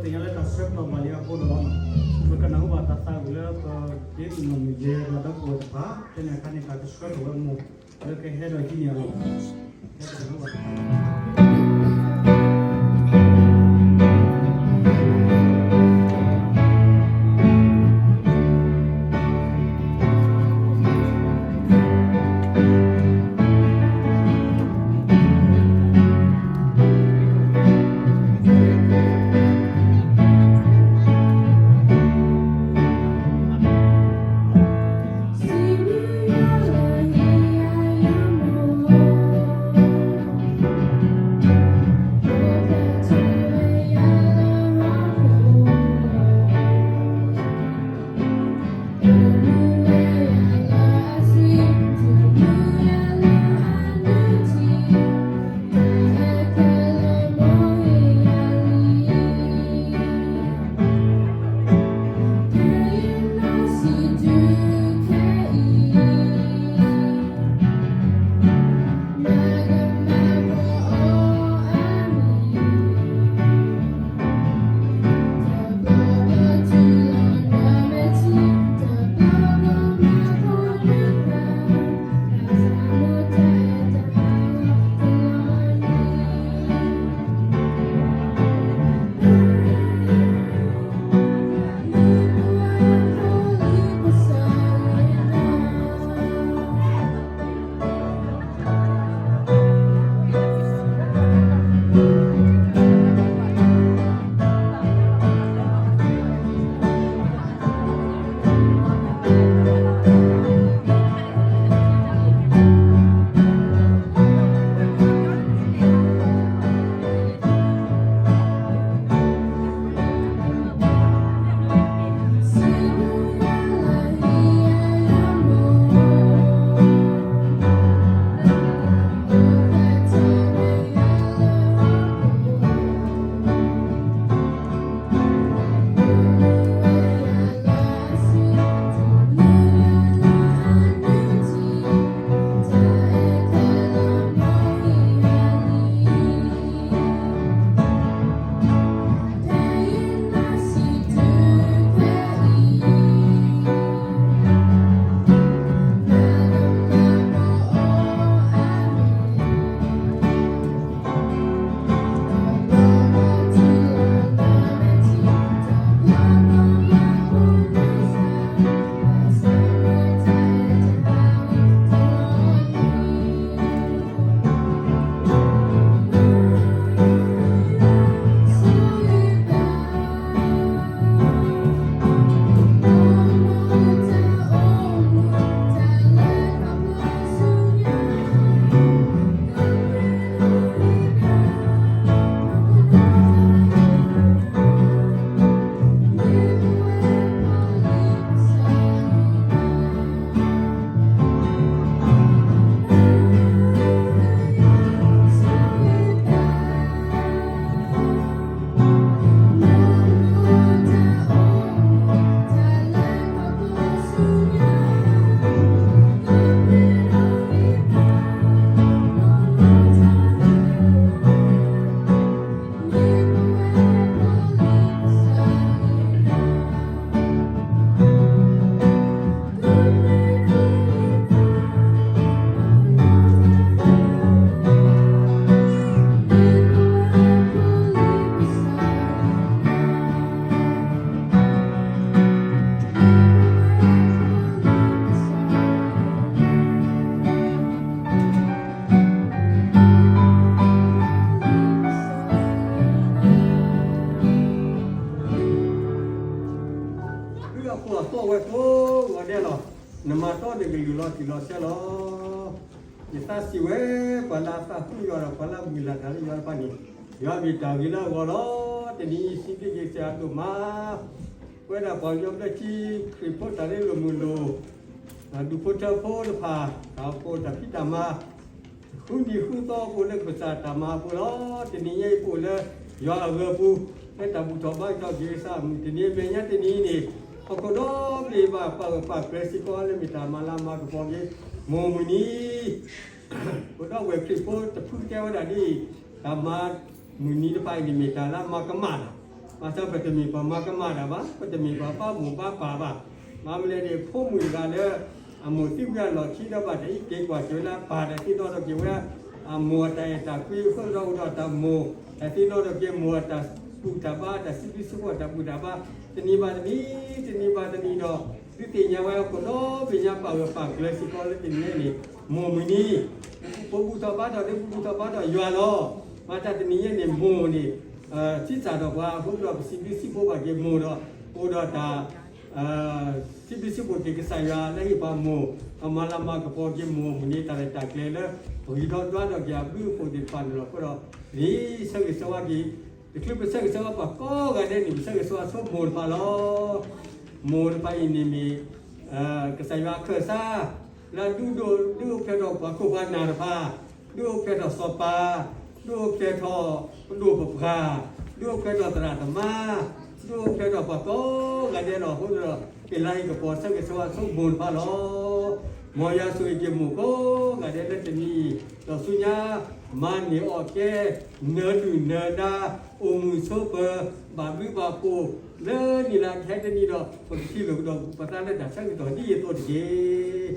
သ့ၣ်ညါလၢတၢ်ဆၢကတီၢ်ဘၣ်လံအဃိဒီး ပကနၢ်ဟူဘၣ်တၢ်သးဝံၣ်လၢပဒ့မုၢ်နီၢ်မုၢ်ယဲၢ်ဒီးဒီပုၢ်ဝဲၢ်တဖၣ် ဖဲန့ၣ်အခါန့ၣ် တၢ်ကဆှၢထီၣ်ဝဲမိၢ်လၢကဟဲဒီးဟံးန့ၢ်အီၤလီၤ. ဟဲကနၢ်ဟူဘၣ်တၢ်သးဝံၣ်လၢအဃိအသီၣ်ဝဲကိးဂၤဒဲးလီၤ. နမၤတီနကလုၢ်လီၤတံၢ်လီၤဆဲးလီၤ. ယသးစံးဝဲ, ပှၤလၢအသးဟူယွၤဒီး ပှၤလၢအမုၢ်လၢ်တၢ်လၢယွၤတဖၣ်န့ၣ်, ယွၤမ့ၢ်တၢ်ဂ့ၤလၢအဂီၢ်လီၤ. တနံၤအံၤစံးဘျုးက့ၤကစၢ်ယွၤဒိၣ်မး, ပဝဲဒၣ်ပှၤကညီဘျၢထံခရံာ်ဖိတၢ်ရ့လိာ်မုာ်လိာ်, ဒူၣ်ဖိထၢဖိတဖၣ်, တၢ်အိၣ်ဖှိၣ်တၢ်ဖံးတၢ်မၤ ဃုနံၤဃုသီအိၣ်လၢကစၢ်တၢ်မၤအပူၤလီၤ. တနံၤညါအံၤပအိၣ်လၢယွၤအဂၢၤအပူၤ, လၢတၢ်ဘူၣ်ထီၣ်ဘါထီၣ်က့ၤကစၢ်အမုၢ်, တနံၤအမဲာ်ညါတနံၤအံၤန့ၣ်, ဟီၣ်ခိၣ်ဒီဘ့ၣ်ဘၣ်ပာ်ဂၢၢ်ပာ်ကျၢၤစ့ၢ်ကီးလၢမ့ၢ်တၢ်မၤလၢအမၤကပီၤက့ၤ မိၢ်မုၢ်နံၤ ပဒီပုၢ်ဝဲၢ်ခရံာ်ဖိတဖုတဲဝဲဒၣ်ဒ်အံၤ, တၢ်မၤမုၢ်နံၤတဖၣ်အံၤန့ၣ်မ့ၢ်တၢ်လၢအမၤကမၣ်လီၤ. ဘၣ်ဆၣ်ပတမ့ၢ်ပှၤမၤကမၣ်တၢ်ဘၣ်, ပတမ့ၢ်ပှၤဘၣ်မိၢ်ဘၣ်ပၢ်ဘၣ်. မ့မ့ၢ်လၢန့ၣ် ဖိမုၣ်တဂၤလၢ အမိၢ်သံဝံၤအလီၢ်ခံဒီး ဘၣ်တၢ်အံးက့ၤကွၢ်က့ၤဝဲလၢအပၢ် တၢ်သ့ၣ်နီၣ်ထီၣ်က့ၤဝဲ အမိၢ်အတၢ်အဲၣ်တၢ်ကွံ အဃိဒီးအိၣ်ဒီးတၢ်မိၢ် တၢ်သ့ၣ်နီၣ်ထီၣ်က့ၤမိၢ်အတၢ်ဘူၣ်တၢ်ဘါ တၢ်စံးဘျုးစံးဖှိၣ်တၢ်ဘူၣ်တၢ်ဘါ တနံၤဘၣ်တနံၤ တနံၤဘၣ်တနံၤဒီး ဒုးသ့ၣ်ညါဝဲကိးနီၢ်ဘ့ၣ်ညါ ပာ်ဂၢၢ်ပာ်ကျၢၤစ့ၢ်ကီးလၢတနံၤညါန့ၣ် မိၢ်မုၢ်နံၤ ပဘူၣ်ထီၣ်ဘါထီၣ်ဒီး ပဘူၣ်ထီၣ်ဘါထီၣ်ယွၤလီၤ. မၤတၢ်တနံၤညါန့ၣ် မိၢ်န့ၣ် ဆံးစၢ်ဒီးပှၤအဃိဒီး ပစံးဘျုးစံးဖှိၣ်ဘၣ်က့ၤမိၢ်ဒီး အိၣ်ဒီးတၢ် စံးဘျုးစံးဖှိၣ်က့ၤကစၢ်ယွၤလၢဟ့ၣ်ပှၤမိၢ် အမၤလၤမၤကပီၤက့ၤမိၢ်အမုၢ်နံၤ တၢ်ရဲၣ်တၢ်ကျဲၤလၢ ပဂံၢ်ထီၣ်ဒွးထီၣ်က့ၤအဘျုးအဖှိၣ်သ့ၣ်တဖၣ်န့ၣ်လီၤ. အဃိဒီး ပဆၢဂ့ၤဆၢဝါက့ၤ တချုးပဆၢဂ့ၤဆၢဝါပှၤကိးဂၤဒဲးန့ၣ် ပဆၢဂ့ၤဆၢဝါဆိမိၢ်တဖၣ်လီၤ. မိၢ်တဖၣ်အံၤန့ၣ်မ့ၢ် ကစၢ်ယွၤအခၢၣ်စး လၢအဒုးဒိၣ်ဒုးအိၣ်ဖျဲၣ်ထီၣ်ပှၤခိၣ်ပှၤနၢ်တဖၣ်, ဒုးအိၣ်ဖျဲၣ်ထီၣ်စီၤပၤ, ဒုးအိၣ်ဖျဲၣ်ထီၣ်ပဒိၣ်ပပှၢ်, ဒုးအိၣ်ဖျဲၣ်ထီၣ်သရၣ်သမါ, ဒုးအိၣ်ဖျဲၣ်ထီၣ်ပှၤကိးဂၤဒဲးလီၤ. အဃိဒီး က့ၤလၢဟံၣ်ကပီၤဆၢဂ့ၤဆၢဝါဆိမိၢ်တဖၣ်လီၤ. မ်ယွၤဆိၣ်ဂ့ၤက့ၤမိၢ်ကိးဂၤဒဲးလၢတနံၤအံၤ ဒီးဆူညါ မၤန့ၢ်အီၣ်ကဲ နၢၤဒုၣ်နၢၤဒါ အိၣ်မုာ်ဆိးပၢၤ ဘၣ်ဘျုးဘၣ်ဖှိၣ် လၢနံၣ်လၢကဟဲတနံၤဒီး ပကထံၣ်လိာ်ကဒီးပသးလၢတၢ်ဆၢကတီၢ်ဒ်အံၤအသိးတက့ၢ်.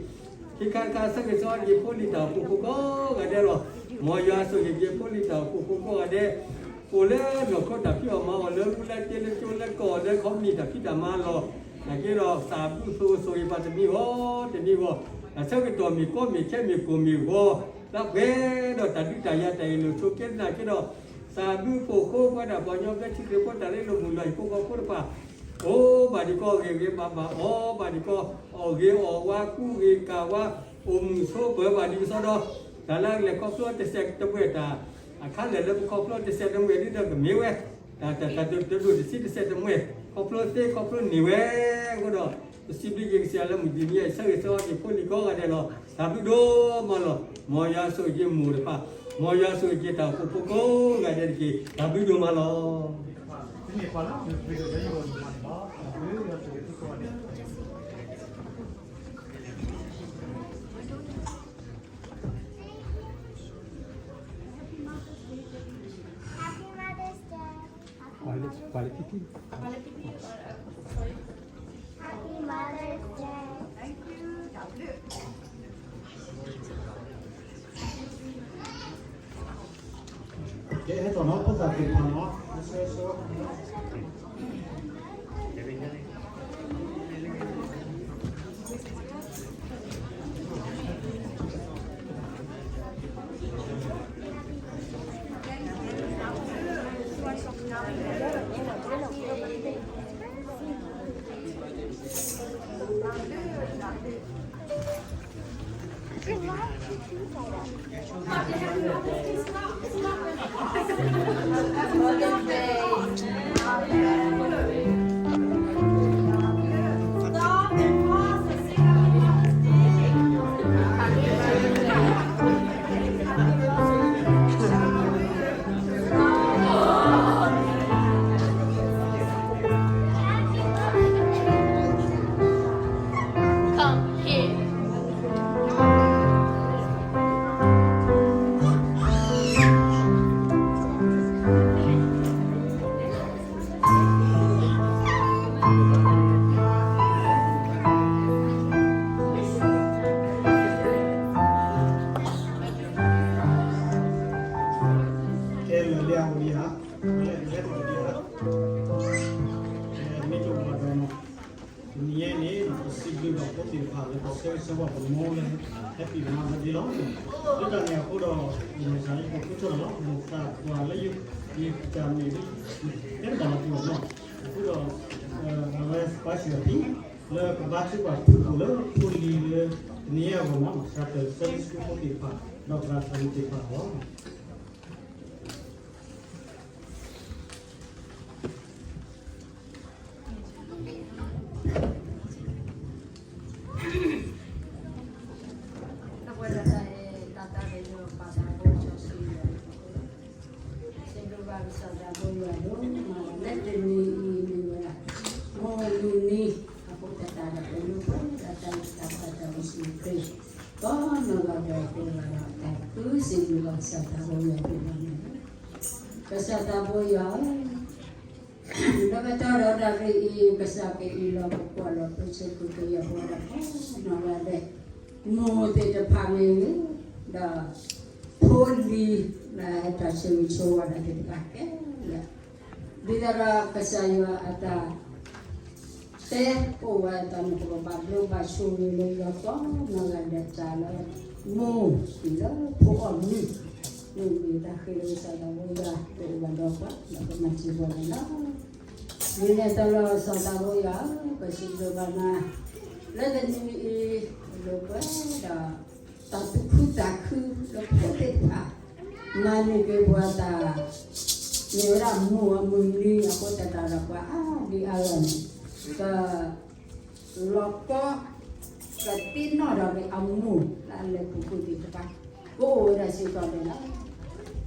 ခံခါတခါ ဆၢဂ့ၤဆၢဝါက့ၤဖိလံၤတၢ်အိၣ်ဖှိၣ်ဖိကိးဂၤဒဲးလီၤ. မ်ယွၤဆိၣ်ဂ့ၤက့ၤဖိလံၤတၢ်အိၣ်ဖှိၣ်ဖိကိးဂၤဒဲး အိၣ်လၢနီၢ်ခိတၢ်ဖံးအီၣ်မၤအီၣ် လၢရူလၢကျဲလၢကၠိလၢကီၢ် လၢခီပနံၣ်တၢ်ဖံးတၢ်မၤလီၢ် နာ်က့ဒီး သးဘျုးဆိၣ်ဂ့ၤပှၤတမံၤဂီၢ်တမံၤဂီၢ်, တၢ်ဆၢကတီၢ်မ့ၢ်ကီမ့ၢ်ခဲမ့ၢ်ကိၢ်မ့ၢ်ဂီၤ လၢပှဲၤဒီးတၢ်ဒုးတၢ်ယၤတၢ်အ့ၣ်လိာ်ဆိးက့သနာ်က့ဒီး သးဘျုးဖှိၣ်ဃိပှၤတၢ်ပှၤကညီဘျၢထံခရံာ်ဖိတၢ်ရ့လိာ်မုာ်လီၤ ဟံၣ်ဖိဃီဖိတဖၣ် အိၣ်ဘၣ်ဒံးကီ ဂ့ၤဂ့ၤဘၣ်ဘၣ် အီၣ်ဘၣ်ဒံးကီ အီၣ်ဂ့ၤအီၣ်ဝါ ကူဂ့ၤကၢ်ဝါ အိၣ်မုာ်ဆိးပၢၤဘၣ်ဒံးကစီဒီး တၢ်လၢအကလဲၤခီဖျိတစဲးတမှဲာ်တၢ် အခါလၢာ်လၢပခီဖျိတစဲးတမှဲာ်ဒ်ဒီးကမ့ၢ်ဝဲ တၢ် တၢ် တၢ်တဒိၣ်တဆံးတစဲးတမှဲာ် ခီဖျိသ့ခီဖျိန့ၢ်ဝဲအဃိဒီး ပစံးဘျုးက့ၤကစၢ်ယွၤလၢမုၢ်တနံၤအံၤ ဆၢဂ့ၤဆၢဝါက့ၤဖိလံၤကိးဂၤဒဲးလီၤ. တၢ်ဘျုးဒိၣ်မးလီၤ. မ်ယွၤဆိၣ်ဂ့ၤက့ၤမိၢ်တဖၣ် မ်ယွၤဆိၣ်ဂ့ၤက့ၤတၢ်အိၣ်ဖှိၣ်ဖိကိးဂၤဒဲးတက့ၢ်. တၢ်ဘျုးဒိၣ်မးလီၤ. ကဲ ဟဲထီၣ်နီၤ ဖိသၣ်သ့ၣ်တဖၣ်နီၤ ဆၢဂ့ၤဆၢဝါ Come here. ကဲ လၢလၢအဝံၤဧါ, လၢလၢအဝံၤဧါ, မ့ၢ်တအိၣ်ဘၣ်ဒီးနီၤ, တနံၤညါအံၤန့ၣ် ပစံးဘျုးဘၣ်ဖိသ့ၣ်တဖၣ်လၢပဆၢဂ့ၤဆၢဝါပမိၢ်လၢ Happy Mother's Day လီၤ. လၢတၢ်န့ၣ်အဃိဒီး ယမၤစၢ်လၢယကဃုထၢထီၣ်လီၤ မိၢ်သးပှၢ်လၢယ ယတၢ်မ့ၢ် တဲတဘၣ်လီၤပှၤနီၤ, အဃိဒီး အဝဲပၢ်ဆံးအဖံ လၢကဘါထုကဖၣ်ဖုၣ်ကိာ်လၢဖိလံၤလၢ တနံၤအံၤအဂီၢ်နီၤ စးထီၣ် Sunday School ဖိသ့ၣ်တဖၣ် ဒီးသရၣ်သရၣ်မုၣ်သ့ၣ်တဖၣ်လီၤ. စံးဘျုးဘၣ်ကစၢ်သးဘိယွၤဒိၣ်မးလၢတနံၤအံၤမ့ၢ်ဝဲဒၣ် မိၢ်မုၢ်နံၤ အဃိသတးဒီးပလိၣ်ဘၣ်ဒၣ်တၢ်အုၣ်က့ၤခီၣ်က့ၤ ကိးနီၢ်ဂၤဒဲးအဃိဒီး တၢ်ဃုစံးဘျုးဘၣ်ကစၢ်သးဘိယွၤဒိၣ်မးန့ၣ်လီၤ. ကစၢ်သးဘိယွၤဧၢ, ဒီးပတီၢ်ဒီးတၢ်ဂ့ၢ်အံၤ ကစၢ်ကအံးလီၤပကွၢ်လီၤပဆၢကိးကယၤပဝဲဒၣ်ကိးနီၢ်ဂၤဒဲး, မိၢ်သ့ၣ်တဖၣ်မ့ၢ်ဂ့ၤ, ဒီးဖိလံၤလၢတၢ်ဆိၣ်ဂ့ၤဆိၣ်ဝါဒၣ်သ့ၣ်တဖၣ်ခဲလၢာ်, ဒ်သိးဒီးကစၢ်ယွၤအတၢ် တဲအိၣ်ဝဲအသးန့ၣ် ပကဘၣ်ဘျုးဘၣ်ဆိၣ်ဂ့ၤလၢယွၤကိးနီၢ်ဂၤဒဲးတၢ်လၢ မိၢ်လၢဖိအီၣ်မုၢ်, မ့ၢ်မ့ၢ်တၢ်ဃ့လၢကစၢ်သးဘိယွၤတအိၣ်ဘၣ်ဒီးပှၤ ဒီးကမၤစၢၤပှၤန့ၣ်လီၤ. မ့ၢ်န့ၣ်တၢ်လီၤစီၤသးဘိယွၤ ပစံးဘျုးဘၣ်နၤ လၢတနံၤအံၤ လိာ်ကွဲဒီး တၢ်သူၣ်ခုသးခုလၢဖိသ့ၣ်တဖၣ် မၤန့ၢ်က့ၤပှၤတၢ် မ့ၢ်ဝဲဒၣ်မိၢ်အမုၢ်နံၤအဃိသတးဒီးပှၤအါဒံအါဂၤန့ၣ် က လီၤကီ ကသ့ၣ်နီၣ်ဒီးအမိၢ်လၢအလဲၤပူၤကွံာ်သ့ၣ်တဖၣ် ကအိၣ်ဝဲဒၣ်စ့ၢ်ကီးန့ၣ်လီၤ.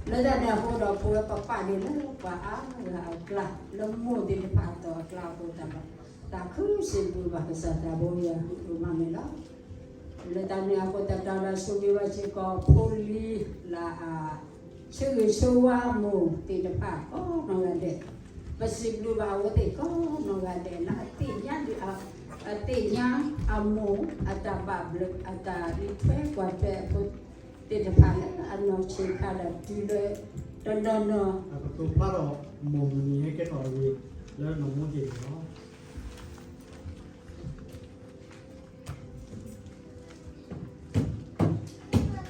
လၢတၢ်န့ၣ်အဃိဒီး ပဝဲပပာ်ဒ့လၢပှၤအါဂၤအကျါ လၢမိၢ်သ့ၣ်တဖၣ်အသိးအကျါအဃိသတးဒီး တၢ်ခုစံးဘျုးဘၣ်ကစၢ်သးဘိယွၤအဂီၢ်န့ၣ်လီၤ. လၢတၢ်န့ၣ်အဃိသတးဒီး ဆိၣ်ဂ့ၤဘၣ်စ့ၢ်ကီးဖိလံၤလၢအ ဆၢဂ့ၤဆၢဝါမိၢ်သ့ၣ်တဖၣ်ကိးနီၢ်ဂၤဒဲး, ပစံးဘျုးဘၣ်အဝဲသ့ၣ်ကိးနီၢ်ဂၤဒဲးလၢအသ့ၣ်ညါဒံး အသ့ၣ်ညါအမိၢ်အတၢ်ဘၣ်ဘျုးအတၢ်အံးထွဲကွၢ်ထွဲအဖိသ့ၣ်တဖၣ်လၢအနီၢ်ဆံးခါဒီးတုၤလၢတနီၤနီၤ ပကတိၤဖျါထီၣ်မိၢ်မုၢ်နံၤဟဲကဲထီၣ်အဂ့ၢ်လၢနီၢ်မိၢ်က့ၤန့ၣ်လီၤ. ခ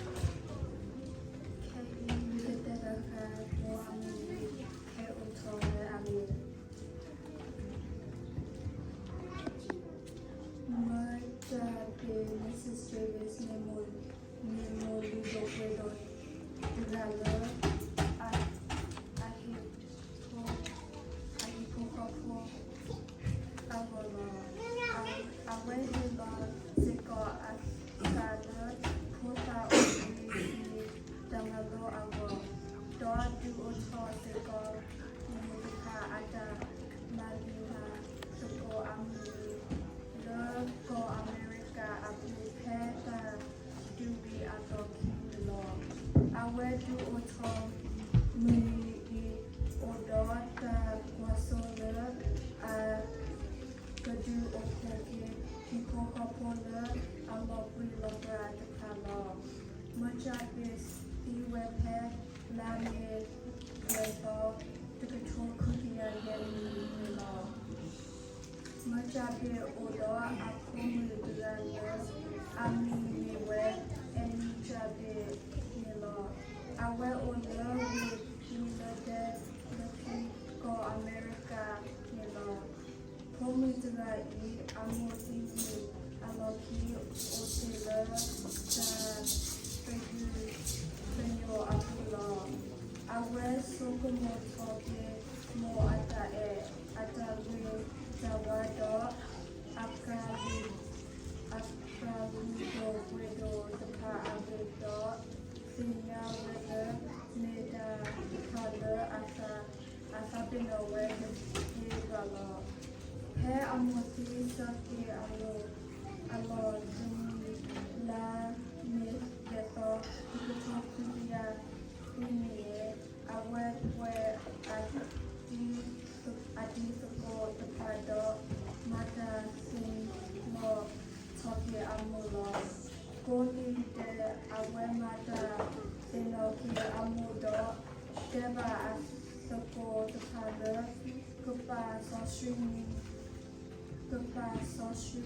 ဲအံၤယကတဲဘၣ်ဃးမိၢ်အမုၢ်နံၤ ဟဲအိၣ်ထီၣ်ဝဲအဂ့ၢ်, မၢတၢ်ဘ့ၣ် Missus Davis န့ၣ် မ့ၢ်မိၢ်လုၢ်ဒိၣ်ပှ့ၤဒိၣ်တဂၤလၢ အ အဟံၣ်ဖိ အဟံၣ်ဖိဃီဖိ အဂီၢ်လီၤ. အ အဝဲဟ့ၣ်လီၤစ့ၢ်ကီးအသးလၢ ဖိသၣ်အိၣ်ဘှံးနံၤတၢ်မၤလိအဂီၢ်, ဒီးဒုးအိၣ်ထီၣ်စ့ၢ်ကီး မိၢ်တဖၣ်အတၢ်မၤလံၤမၤသကိးအမုၢ်နံၤ လၢကီၢ်အမဲရကၤအပူၤ ဖဲတၢ်ဒုးဝံၤအလီၢ်ခံန့ၣ်လီၤ. အဝဲဒုးအိၣ်ထီၣ်မုၢ်နံၤအံၤ အိၣ်ဒီးတၢ်ကွၢ်စိလၢ အ ကဒုးအိၣ်ဖှိၣ်က့ၤ ဟံၣ်ဖိဃီဖိလၢအလီၤပြံလီၤပြါတဖၣ်လီၤ. မၢတၢ်ဘ့ၣ်သံဝဲဖဲ လါမ့ၤ ယဲၢ်သီ တကထိခွံကယၤယဲၢ်နံၣ်န့ၣ်လီၤ. မၢတၢ်ဘ့ၣ်အိၣ်ဒီးအဖိမုၣ်တဂၤလၢ အမံၤမ့ၢ်ဝဲ Annie တၢ်ဘ့ၣ်န့ၣ်လီၤ. အဝဲအိၣ်လၢဝ့ၢ်ဝံၤလၢဒဲ လၢခံ ကီၢ်အမဲရကၤန့ၣ်လီၤ. ဖိမုၣ်တဂၤအံၤ အမိၢ်သံမံၤအလီၢ်ခံ အိၣ်တ့ၢ်လၢ တၢ်သယုၢ်သညိးအပူၤလီၤ. အဝဲဆိကမိၣ်ထီၣ်က့ၤ မိၢ်အတၢ်အဲၣ် အတၢ်ဂ့ၤတၢ်ဝါဒီး အ အပျၢ်လုၢ်ဒိၣ်ပှ့ၤဒိၣ်တဖၣ်အဂ့ၢ်ဒီး သ့ၣ်ညါဝဲလၢ မ့ၢ်တၢ်တဖၣ်လၢအသး အသးပ့ၤနီၣ်ဝဲတက့ၢ်ဘၣ်လီၤ. ဖဲအမိၢ်သံဆၢက့ၤအမိၢ် အလီၢ်တနံၤ လါမ့ၤ ယဲၢ်သီ တကထိခွံကယၤခွံနံၣ်န့ၣ် အဝဲကွဲးအတံၤ အတံၤသကိးတဖၣ်ဒီး မၤတၢ်သ့ၣ်နီၣ်ထီၣ်က့ၤအမိၢ်လီၤ. ကိးနံၤဒဲး အဝဲမၤတၢ်သ့ၣ်နီၣ်က့ၤအမိၢ်ဒီး တဲဘၣ်အသကိးတဖၣ်လၢ ကပာ်စီဆှံ ကပာ်စီ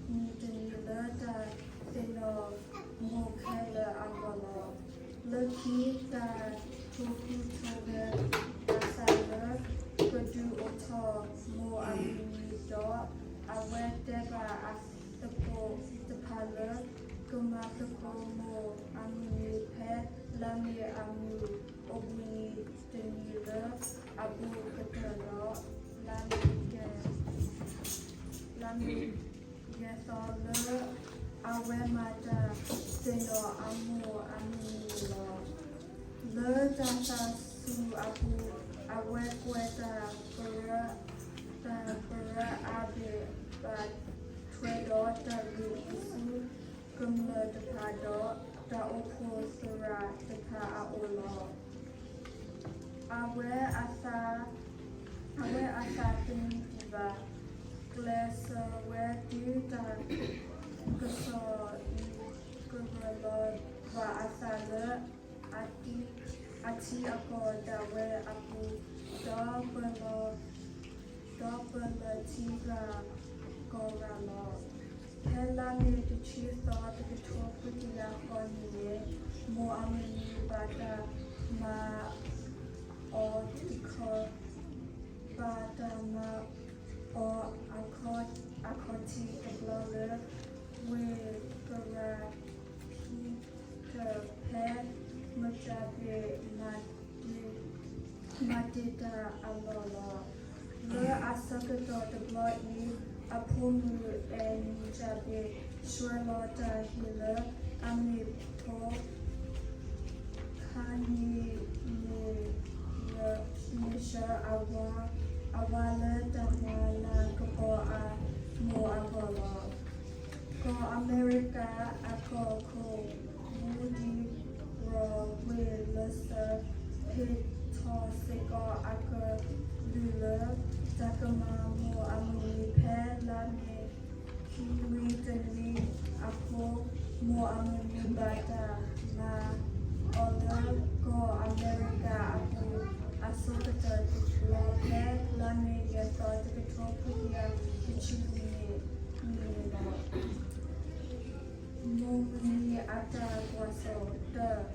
ဆှံနံၤတနံၤလၢတၢ်သ့ၣ်နီၣ်မိၢ်ခဲလၢာ်အဂီၢ်လီၤ. လၢခံတၢ်ထိၣ်ဟူးထိၣ်ဂဲၤအသးလၢ ကဒုးအိၣ်ထီၣ်မိၢ်အမုၢ်နံၤဒီး အဝဲတဲဘၣ်အသကိးတဖၣ်လၢ ကမၤသကိးမိၢ်အမုၢ်နံၤဖဲ လါမ့ၤအမုၢ်အိၣ်ဘှံးနံၤတနံၤလၢအဘူးကတၢၢ်ဒီး လါမ့ၤ လါမ့ၤ ယဲၢ်သီလၢ အဝဲမၤတၢ်သ့ၣ်နီၣ်အမိၢ်အမုၢ်နံၤန့ၣ်လီၤ. လၢတၢ်သးစူၤအပူၤ အဝဲကွဲးတၢ်ကရၢ တၢ်ကရၢအါဘ့ၣ်ဘၣ်ထွဲဒီး တၢ်လုၢ်ဟံၣ်ဆူကမျၢၢ်တဖၣ်ဒီး တၢ်အိၣ်ဖှိၣ်သရၣ်တဖၣ်အအိၣ်လီၤ. အဝဲအသး အဝဲအသးတမံဒံးဘၣ်. ကျဲးစၢးဝဲတုၤတၢ်ကစီၣ်အံၤ ကရၢလီၤဘၣ်အသးလၢ အထံအကီၢ်ဒၣ်ဝဲအပူၤ, ဒီးပၢၤလီၤ, ဒီးပၢၤလၢထံဂၤကီၢ်ဂၤလီၤ. ဖဲလါမ့ၤတဆံသီ တကထိခွံကယၤဃိးနံၣ်န့ၣ်, မိၢ်အမုၢ်နံၤဘၣ်တၢ်မၤအီၤတခီ, ဘၣ်တၢ်မၤအီၤအခီၣ်ထံးတဘျီလၢ ဝ့ၢ်ကရၤ ဖဲမုၢ်တၢ်ဘ့ၣ်မၤတ့ၢ်တၢ်အလီၢ်လီၤ. လၢအဆၢကတီၢ်တဘျီအံၤ, အဖိမုၣ်အဲၣ်မုၢ်တၢ်ဘ့ၣ် ဆှၢလီၤတၢ်ဟ့ၣ်လၢအမ့ၢ်ဖိ ခါနံၤန့ၣ် မ့ၢ်ဆှၢအဝၤလၢတၢ်မၤလၤကပီၤအမိၢ်အဂီၢ်လီၤ. ကီၢ်အမဲရကၤအကီၢ်ခိၣ်မူဒံးရီၣ်ဝ့ၢ်လၢစၢၤ ဟ့ၣ်ထီၣ်စ့ၢ်ကီးအကလုၢ်လၢ တၢ်ကမၤမိၢ်အမုၢ်နံၤဖဲလါမ့ၤ ခံနွံတနွံအဃိ, မိၢ်အမုၢ်နံၤဘၣ်တၢ်မၤအီၤလၢကီၢ်အမဲရကၤအပူၤ အဆိကတၢၢ်တဘျီဖဲလါမ့ၤယဲၢ်သီ တကထိခွံကယၤတဆံလွံၢ်နံၣ်န့ၣ်လီၤ. မိၢ်မုၢ်နံၤအတၢ်ကွၢ်စိ, တၢ,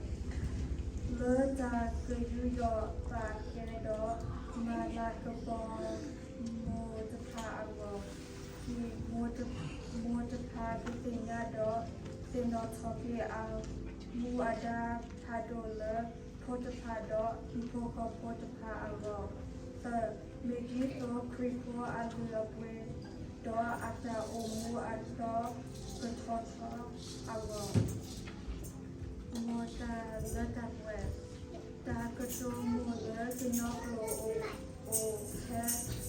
လၢတၢ်ကယူးယီၣ်ပာ်ကဲဒီး မၤလၤကပီၤမိၢ်တဖၣ်အဂီၢ်, ခံ, မိၢ်တဖၣ်ကသ့ၣ်ညါဒီး သ့ၣ်နီၣ်ထီၣ်က့ၤအမူအဒါဖးဒိၣ်လၢဖိတဖၣ်ဒီးဟံၣ်ဖိဃီဖိတဖၣ်အဂီၢ်, သၢ, မ့ၢ်ဒ်သိးခရံာ်ဖိအလုၢ်အပှ့ၤ ဒီးအတၢ်အိၣ်မူအတီကထီထီအဂီၢ်, မိၢ်တၢ်လၢတၢ်ပှဲၤ, တၢ်ကတိၤမိၢ်လၢကညီကျိာ်အိၣ်ဖဲ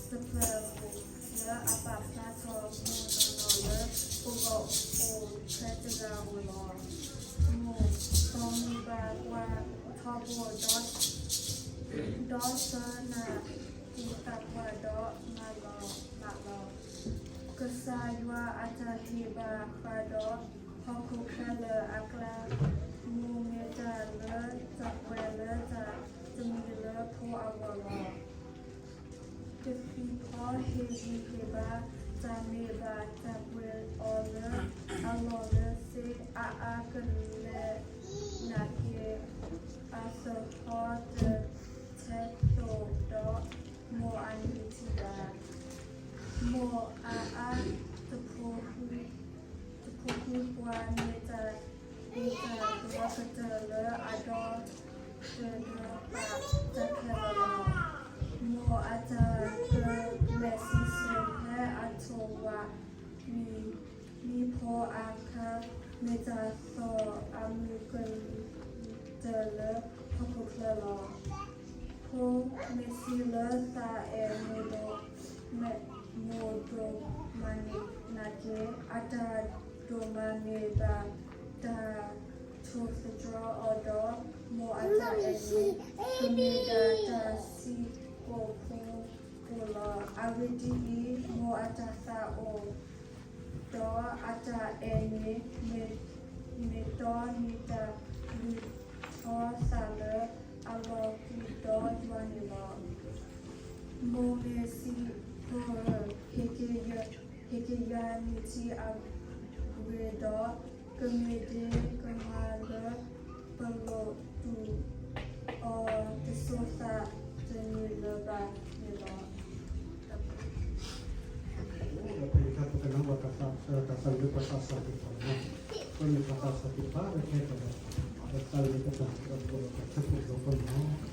တဖျၢၣ်ဧိၤ လၢအပာ်ဖျါထီၣ်မိၢ်နီၢ်နီၢ်လၢပဂီၢ်အိၣ်ဖဲတဂၤဧိၤလီၤ. မိၢ်, ဒီးသၢနၢ်ဟူသးပှၢ်ဒီး ဒီးသၢနၢ်ဟူသးပှၢ်ဒီးမၤလီၤမးလီၤ. ကစၢ်ယွၤအတၢ်ဟ့ၣ်ဘၣ်ဃးဒီးဟီၣ်ခိၣ်ချၢလၢအကျါ, မိၢ်မ့ၢ်တၢ်လၢတၢ်ပှဲၤလၢတၢ်တမံၤလၢဖိအဂီၢ်လီၤ. တသံၣ်ဖီဟ့ၣ်ဂံၢ်ဟ့ၣ်ဘါ, တၢ်မ့ၢ်ဘၣ်တၢ်ပှဲၤအီၤလၢအလီၢ်လၢစ့အါအါကလဲာ်နာ်က့, အသဟီၣ်တထဲသိးဒီး မိၢ်အနံၤထံၣ်ဘၣ်. မိၢ်အါအါ တဖိဃုပှၤ မ့ၢ်တၢ်ဒိၣ်တၢ်ကတၢၢ်လၢအဒီတဒီပာ်တၢ်ခဲလၢာ်လီၤ. မိၢ်အတၢ်ကမဲာ်စံစိၤဖဲအထိၣ်ဝးမံၤ မံဖိအခါ မ့ၢ်တၢ်သီၣ်အမုၢ်ကလံၤကတၢၢ်လၢဟီၣ်ခိၣ်ချၢလီၤ. ဖိမ့ၢ်စံးလၢသးအဲၣ်မိၢ်ဒိၣ်, မိၢ်ဒိၣ်မးန့ၣ်နာ်က့, အတၢ်ဒိၣ်မးမ့ၢ်ဘၣ်တၢ် ထိၣ်သတြီၤအီၤဒီး မိၢ်အတၢ်အဲၣ်န့ၣ် ကမ့ၢ်ဒၣ်တၢ်စံးကိာ်ဖိကိာ်လီၤ. အဂ့ၢ်ဒ်အံၤ, မိၢ်အတၢ်သးအိၣ် ဒီးအတၢ်အဲၣ်န့ၣ် မ့ၢ်တီနံၤတၢ်လုၢ်ထီသးလၢအလီၢ်ခံဒီးယွၤန့ၣ်လီၤ. မိၢ်မ့ၢ်စံး, ဖိဧၢ, ဟ့ၣ်က့ၤယၤနံၤထံအဂ့ၢ်ဒီး, ကမ့ၢ်ဒ်ကမၤလၢပလိာ်တူၢ်အီၤတစိၤသးတန့ၢ်လၢၤဘၣ်န့ၣ်လီၤ. ပသးလၢပသးစၢ်သ့ၣ်တဖၣ်လီၤ. ပမ့ၢ်ပသးစၢ်သ့ၣ်တဖၣ်လၢခဲကလီၤ, ပသးလၢပသးစၢ်သ့ၣ်တဖၣ်လီၤ.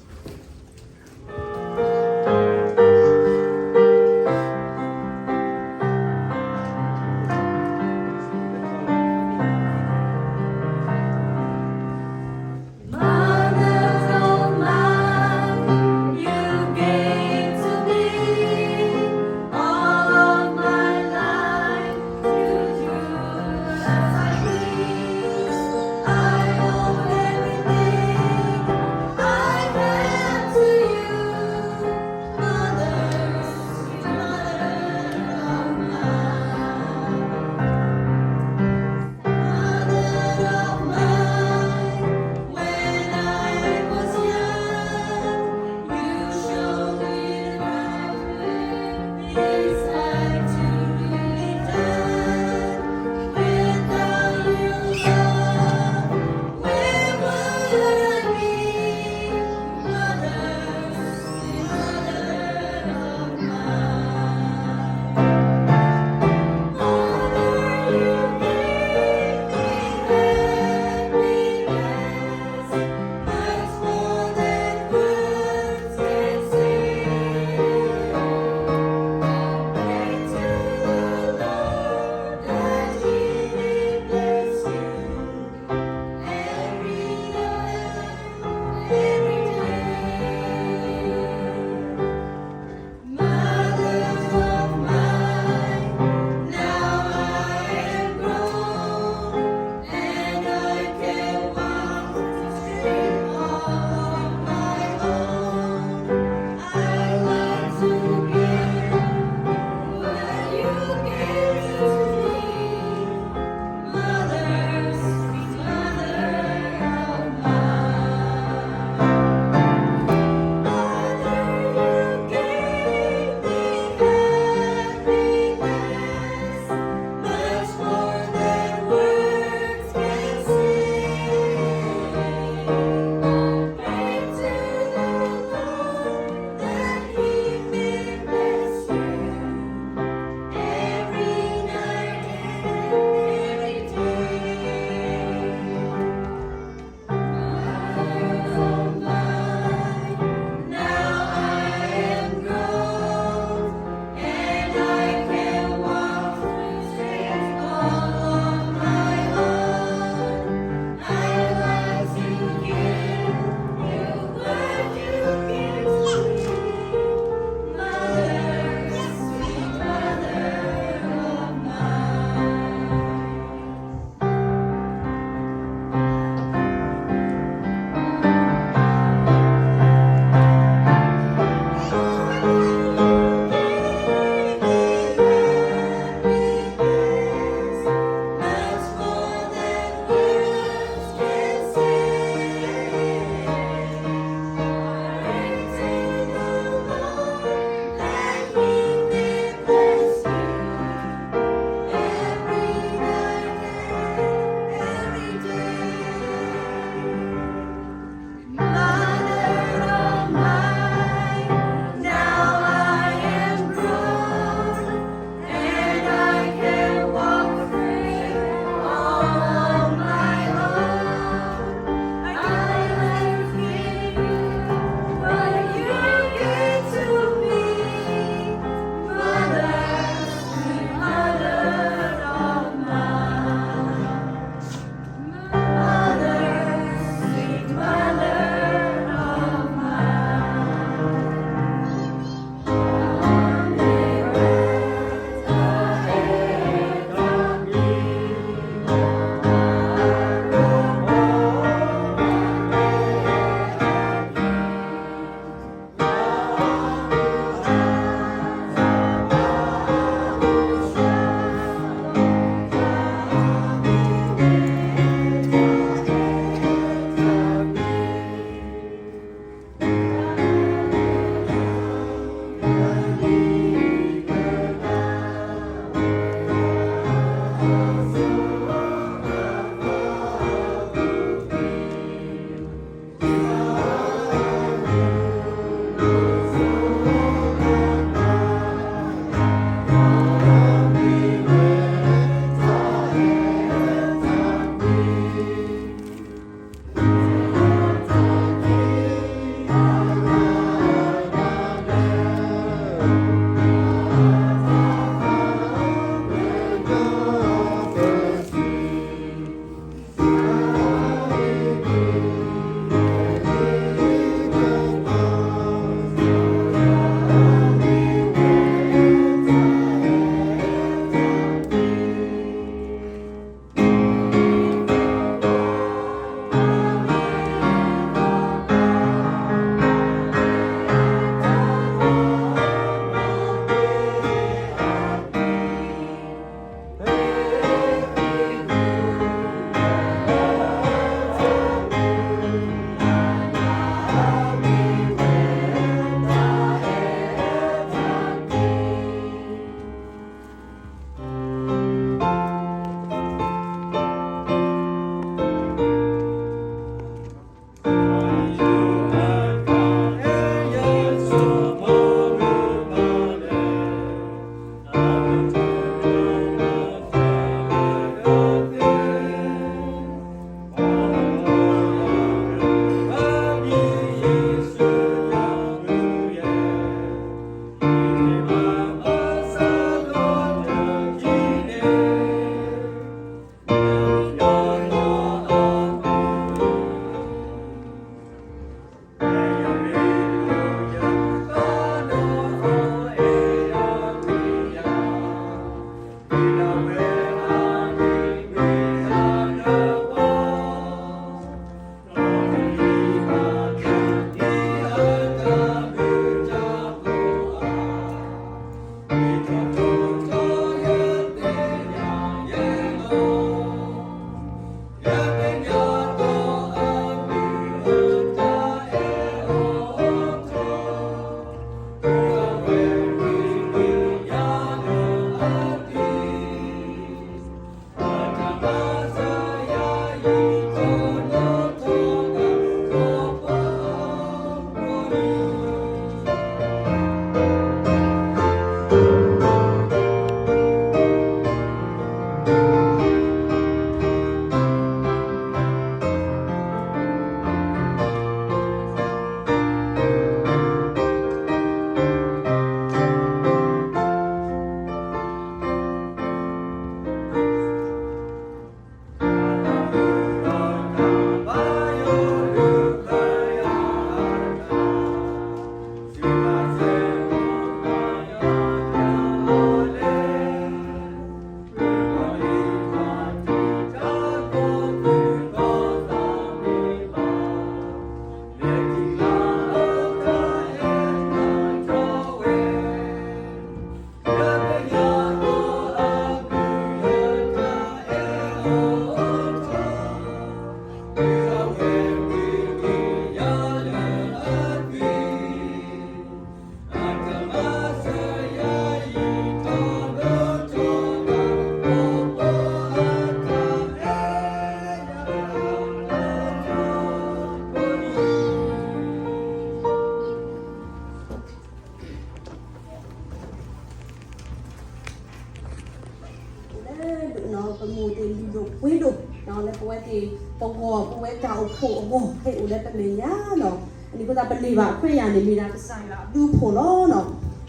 ပမိၢ်သ့ၣ်လုၢ်ဒိၣ်ပှ့ၤဒိၣ် လၢပဝဲသ့ၣ်ပဂီၢ် ပဝဲတၢ်အိၣ်ဖှိၣ်အဂီၢ် ဟဲအိၣ်လၢပမဲာ်ညါလီၤ. အန့ၣ်အဃိသတး ပန့ၢ်ဘၣ်ခွဲးယာ်န့ၣ် မ့ၢ်ဒၣ်ကစၢ်ယွၤအဘျုးအဖှိၣ်လီၤ.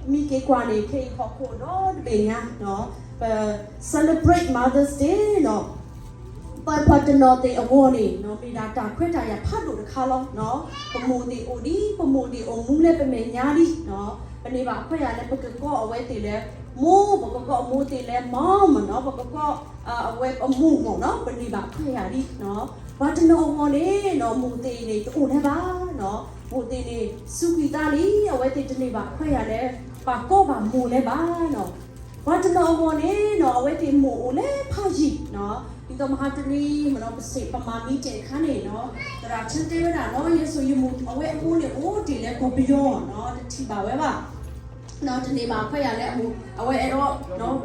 မ့ၢ်က့ၤကွၢ်န့ၣ် ခဲအံၤဟီၣ်ခိၣ်ဒီတဘ့ၣ်ညါ ပ celebrate Mother's Day လီၤ. ပှၤတနီၤသ့ၣ်အဂီၢ်န့ၣ် မ့ၢ်ဒၣ်တၢ်ခွဲးတၢ်ယာ်ဖးဒိၣ်တခါလီၤ. ပမိၢ်သ့ၣ်အိၣ်ဒံး ပမိၢ်သ့ၣ်အိၣ်မူလၢပမဲာ်ညါဒံး ပန့ၢ်ဘၣ်ခွဲးယာ်လၢ ပကကိးအဝဲသ့ၣ်လၢ မိၢ်, ပကကိးမိၢ်သ့ၣ်လၢ mom နီၤ, ပကကိးအဝဲအမိၢ်မၢ်နီၤ, ပန့ၢ်ဘၣ်ခွဲးယာ်ဒံး. ပှၤတနီၤအဂီၢ်န့ၣ် မိၢ်သ့ၣ်န့ၣ်တအိၣ်လၢၤဘၣ်, မိၢ်သ့ၣ်န့ၣ် စူးကွံာ်သးလံ, အဝဲသ့ၣ်တန့ၢ်ဘၣ်ခွဲးယာ်လၢ ပှၤကိးဘၣ်မိၢ်လၢၤဘၣ်. ပှၤတနီၤအဂီၢ်န့ၣ် အဝဲသ့ၣ်မိၢ်အိၣ်လၢဖးယံၤ, ဒ်သိးမဟါတနံၤမ့ၢ်နီၤ ပစံးပမၤမံတ့ၢ်တခါန့ၣ်နီၤ, သရၣ်ဆၢတဲဝဲဒၣ်နီၤ, ယဲစိာ်ယမိၢ် အဝဲအမိၢ်န့ၣ်အိၣ်တ့ၢ်လၢကီၢ်ပယီၤနီၤ, တထံၣ်ဘၣ်ဝဲဘၣ်. တန့ၢ်ဘၣ်ခွဲးယာ်လၢအမိၢ်, အဝဲအဲၣ်ဒိး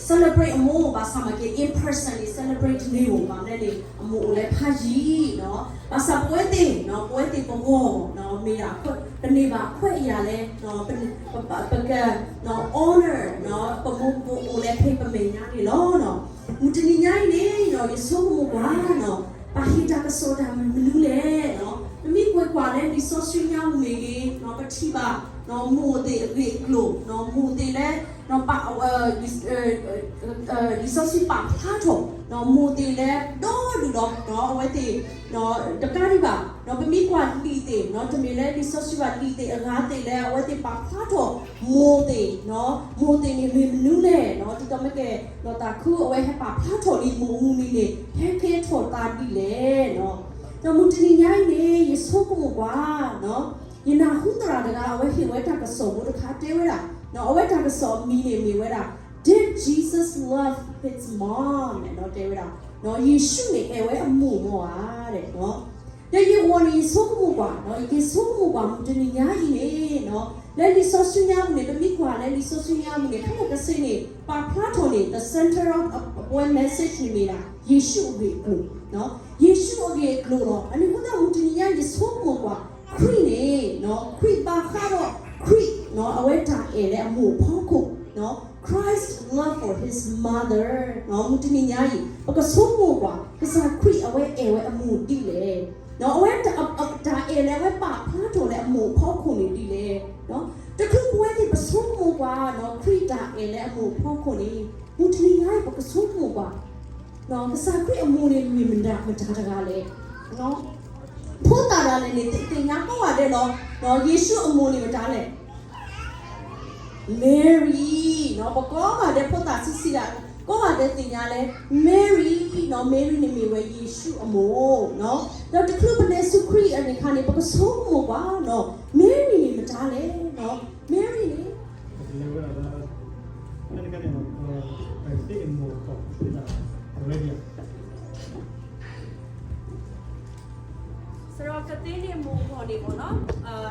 celebrate အမိၢ်, ဘၣ်ဆၣ်မ့ၢ်က့ၤ in person န့ၣ် celebrate တန့ၢ်ဘၣ်, မ့ၢ်န့ၣ် အမိၢ်အိၣ်လၢဖးယံၤနီၤ. ဘၣ်ဆၣ်ပဝဲသ့ၣ်, ပဝဲသ့ၣ်ပဂီၢ် မ့ၢ်ဒၣ် ပန့ၢ်ဘၣ်ခွဲးယာ်လၢ ပက honor ပမိၢ်ပအိၣ်လၢဖဲပမဲာ်ညါန့ၣ်လီၤ. မုၢ်တနံၤညါအံၤန့ၣ် ယဆိကမိၣ်ကွၢ်နီၤ, ပှၤဟ့ၣ်တၢ်ကစီၣ်တၢ်မနုၤလဲၣ်. ပမ့ၢ်ကွၢ်ကွၢ်လၢလံာ်စီဆှံညါပူၤမ့ၢ်ဂ့ၤ, ပထံၣ်ဘၣ် မိၢ်သ့ၣ်အဂ့ၢ်အကျိၤ, မိၢ်သ့ၣ်လၢ ပ လံာ်စီဆှံပာ်ဖျါထီၣ် မိၢ်သ့ၣ်လၢဒီဒူၣ်ဒီး အဝဲသ့ၣ် တကးဒံးဘၣ် ပမ့ၢ်ကွၢ်လံာ်သ့ၣ် တမ့ၢ်လၢလံာ်စီဆှံဘၣ်, လံာ်သ့ၣ်အဂၤသ့ၣ်လၢအဝဲသ့ၣ်ပာ်ဖျါထီၣ်မိၢ်သ့ၣ်, မိၢ်သ့ၣ်န့ၣ်မ့ၢ်မနုၤလဲၣ်, ဒ်သိးမ့ၢ်ကဲ လီၤသးခုအဝဲဟဲပာ်ဖျါထီၣ်လံမိၢ်အမံၤန့ၣ် ဟဲကဲထီၣ်သးဒ်လဲၣ်. ဒီးမုၢ်တနံၤညါအံၤန့ၣ် ယဆိကမိၣ်ကွၢ် ယနၢ်ဟူသရၣ်တဂၤ အဝဲဟ့ၣ်ဝဲတၢ်ကစီၣ်ဖိတခါတဲဝဲဒၣ်, အဝဲတၢ်ကစီၣ်အမံၤန့ၣ်မ့ၢ်ဝဲဒၣ် Did Jesus love his mom? တဲဝဲဒၣ် ယ့ၣ်ၡူးန့ၣ်အဲၣ်ဝဲအမိၢ်မ့ၢ်ဧါ. ဒီးယဂီၢ်န့ၣ် ယဆိကမိၣ်ကွၢ်, ယဆိကမိၣ်ကွၢ်မုၢ်တနံၤညါအံၤန့ၣ် လၢလံာ်စီဆှံညါပူၤန့ၣ် ပမ့ၢ်ကွၢ်လၢလံာ်စီဆှံညါပူၤန့ၣ် ခဲလၢာ်ခဲဆ့န့ၣ် ပာ်ဖျါထီၣ်န့ၣ် the center of အဝဲ message န့ၣ်မ့ၢ်ဒၣ် ယ့ၣ်ၡူးအဂ့ၢ်အကျိၤ, ယ့ၣ်ၡူးအဂ့ၢ်အကျိၤလီၤ. အန့ၣ်အဃိသတးမုၢ်တနံၤညါအံၤ ယဆိကမိၣ်ကွၢ် ခရံာ်န့ၣ် ခရံာ်ဘၣ်ဃးဒီး ခရံာ် အဝဲတၢ်အဲၣ်လၢအမိၢ်အဖီခိၣ် Christ love for his mother, မုၢ်တနံၤညါအံၤ ပကဆိကမိၣ်ကွၢ် ကစၢ်ခရံာ်အဝဲအဲၣ်ဝဲအမိၢ်ဒ်လဲၣ်, အဝဲ တၢ်အဲၣ်လၢအဝဲပာ်ဖျါထီၣ်လၢအမိၢ်အဖီခိၣ်န့ၣ်ဒ်လဲၣ်. တချုးပဝဲသ့ၣ်ပဆိကမိၣ်ကွၢ် ခရံာ်တၢ်အဲၣ်လၢအမိၢ်အဖီခိၣ်န့ၣ် မုၢ်တနံၤညါအံၤ ပကဆိကမိၣ်ကွၢ် ကစၢ်ခရံာ်အမိၢ်န့ၣ်မ့ၢ်မတၤတဂၤလဲၣ်. ဖိသၣ်ဒၣ်လဲာ်န့ၣ် သ့ၣ်ညါကိးဂၤဒဲးလီၤ, ယ့ၣ်ၡူးအမိၢ်န့ၣ်မတၤလဲၣ်. Mary, ပကိးဂၤဒဲးဖိသၣ်ဆံးဆံးဒၣ် ကိးဂၤဒဲးသ့ၣ်ညါလၢ Mary, Mary န့ၣ်မ့ၢ်ဝဲယ့ၣ်ၡူးအမိၢ်, ဒီးတချုးပလဲၤဆူခရံာ်အန့ၣ်အခါန့ၣ် ပကဆိကမိၣ်ကွၢ် Mary န့ၣ်မတၤလဲၣ်. Mary န့ၣ် စရီကသ့န့ၣ်မိၢ်ဂီၢ်န့ၣ်မ့ၢ်နီၤ,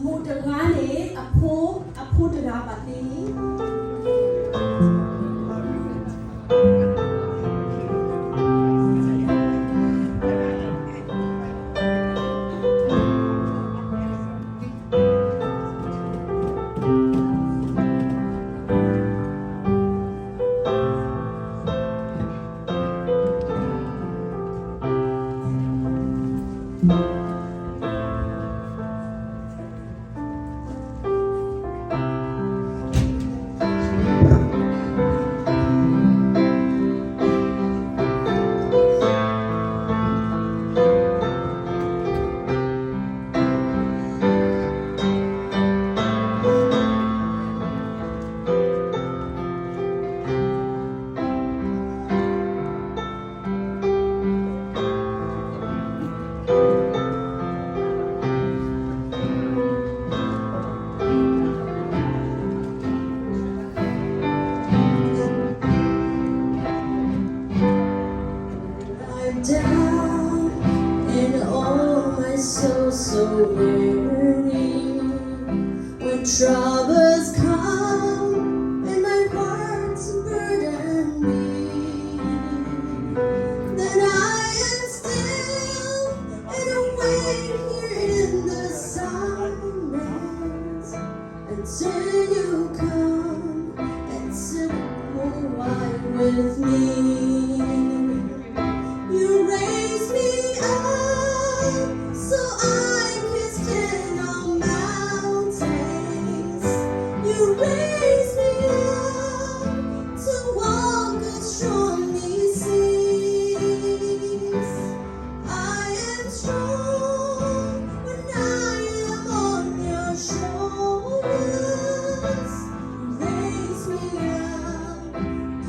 မိၢ်တဂၤန့ၣ် အဖိ, အဖိတဂၤဘၣ်သ့န့ၣ် I'm down and oh my soul so weary, when troubles come and my heart's burden me, then I am still and awake here in the silence until you come and set me wide. with me. You raise me up so I can stand on mountains. You raise me up to walk on stormy seas. I am strong when I am on your shoulders. You raise me up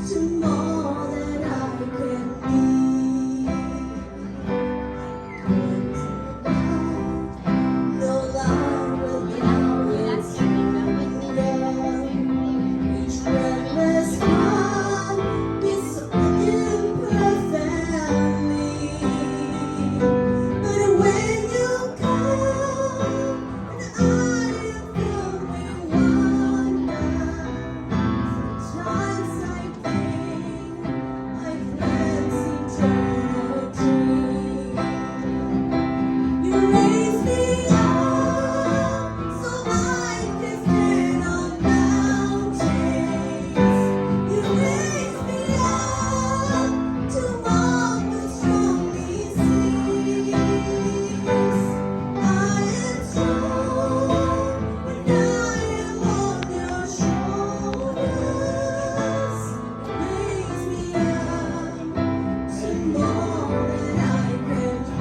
to more than I can be. No life without its love, each breath must come, it's imperfectly. But when you come, and I am filled with wonder, sometimes I think I glimpse eternity. You raise me up so I can stand on mountains. You raise me up to walk on stormy seas. I am strong when I am on your shoulders. Raise me up to more than I can be.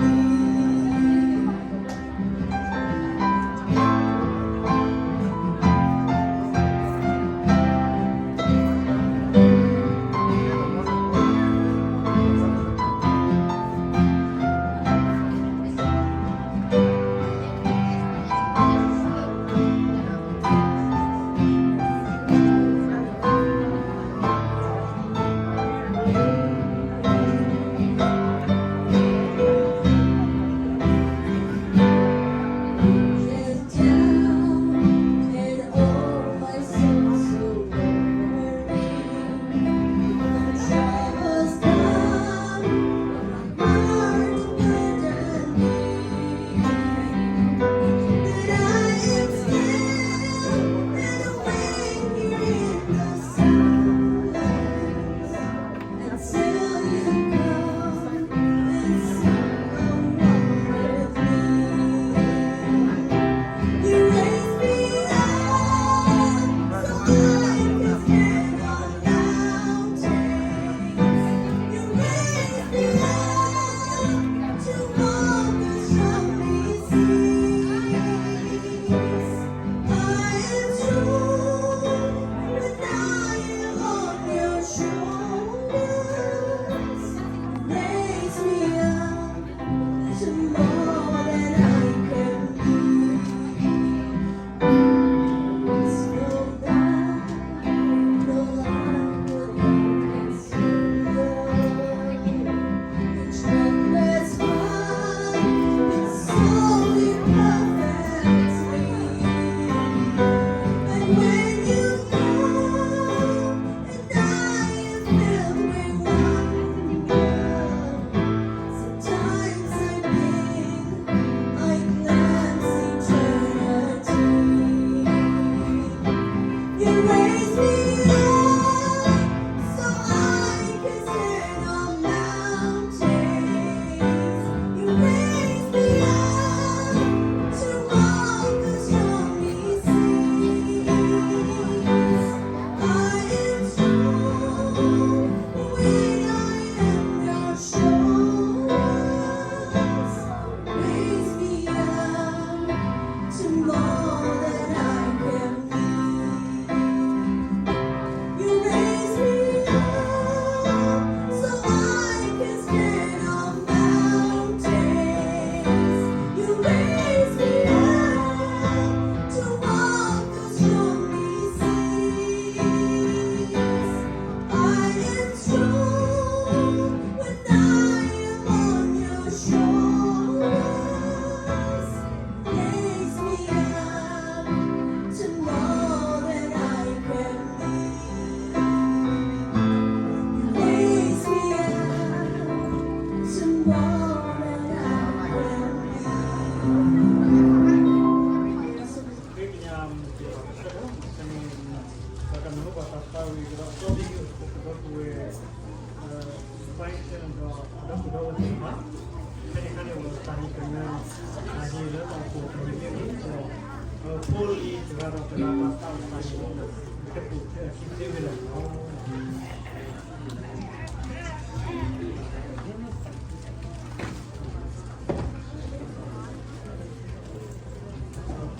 ပှၤကညီဒီး ဒီပုၢ်ဒီဝဲၢ်သ့ၣ်တဖၣ်, ဖဲန့ၣ်အခါန့ၣ် ပတၢ်ဟ့ၣ်ကညး တၢ်ဟ့ၣ်လၢတၢ်အိၣ်ဖှိၣ်တၢ်ဟ့ၣ်မ့ၢ်ဂ့ၤ, ဒီး ပဖိလံၤတဂၤဒီးတဂၤဘၣ်တၢ်အိၣ်ဖှိၣ်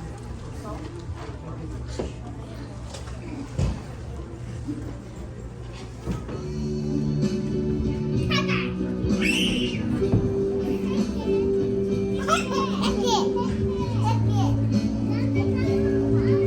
တၢ်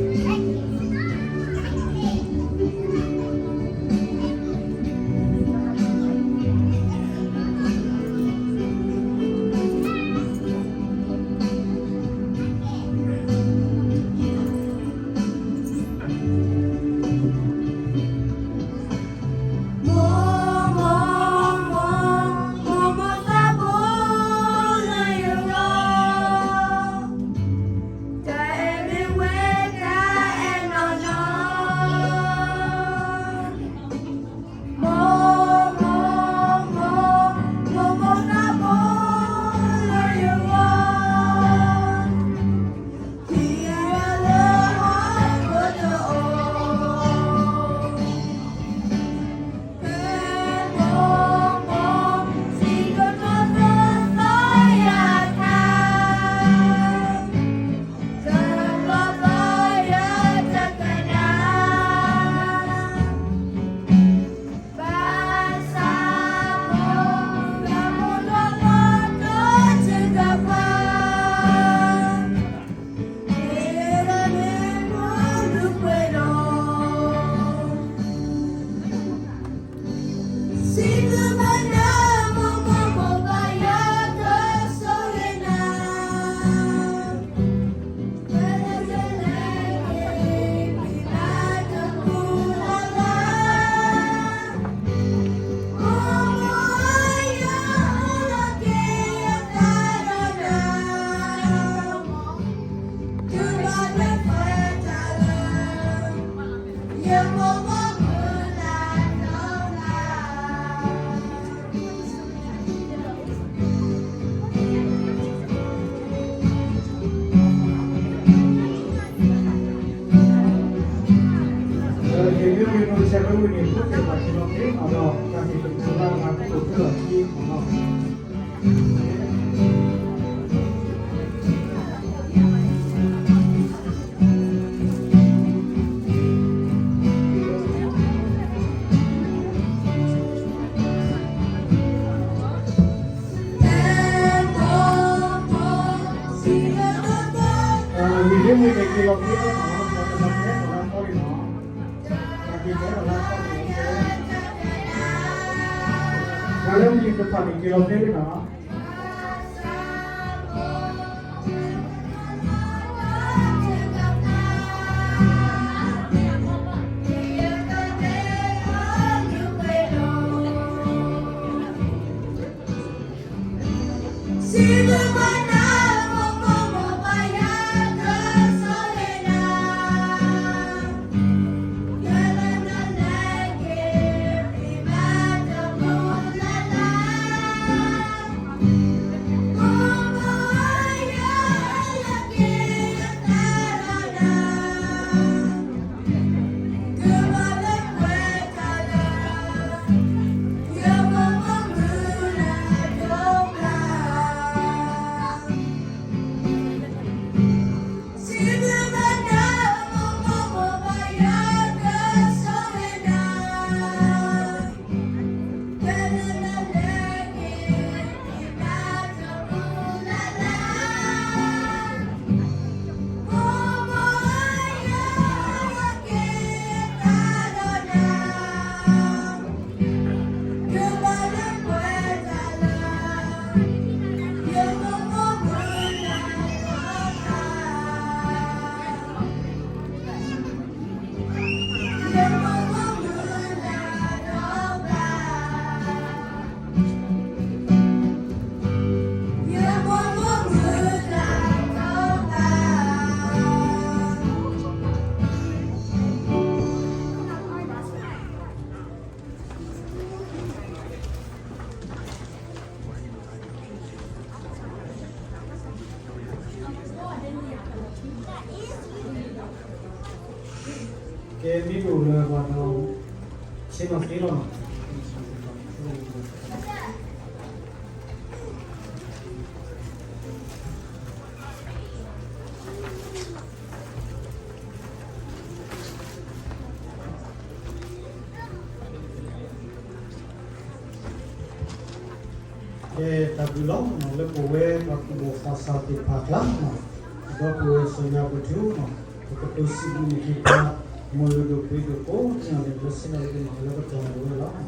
ဟ့ၣ်မ့ၢ်ဂ့ၤ ဟဲပူၤဖျဲးအခံသ့ဝဲဒၣ်န့ၣ်လီၤ. ယမ့ၢ်ဝံၤနီၢ်ဆဲးဝဲဝံၤန့ၣ် ပကဘၣ်က့ၤလီၤဖဲအီၤဒီး တၢ်ဟ့ၣ်ကညးလၢအဂၤကအိၣ်ဖဲအီၤခံအီၤလီၤ. ယမ့ၢ်ဝံၤန့ၣ် က့ၤလီၤဖဲအီၤလီၤ, က့ၤလီၤဖဲအီၤလီၤ. တၢ်လၢမုၢ်တဖၣ်န့ၣ် က့ၤလီၤဖဲလံနီၤ. ပှၤဒီး ဆ့ၣ်နီၤသ့လီၤနီၤ. ကဲ တၢ်ဘျုးလီၤနီၤ လၢပဝဲပှၤကူၣ်ဘၣ်သးစၢ်သ့ၣ်တဖၣ်အကျါနီၤ, ဒီပုၢ်ဝဲၢ်စီၤယၤပထူနီၤ, ပကတိၤစံးဘျုးန့ၢ်က့ၤပှၤ မိၢ်ယိၤဒိၣ်ပှ့ၤဒိၣ်ကိးဂၤဒဲး လၢဆ့ၣ်နီၤသ့ၣ်တဖၣ်လၢကတီၢ်န့ၣ်ဝဲလီၤ.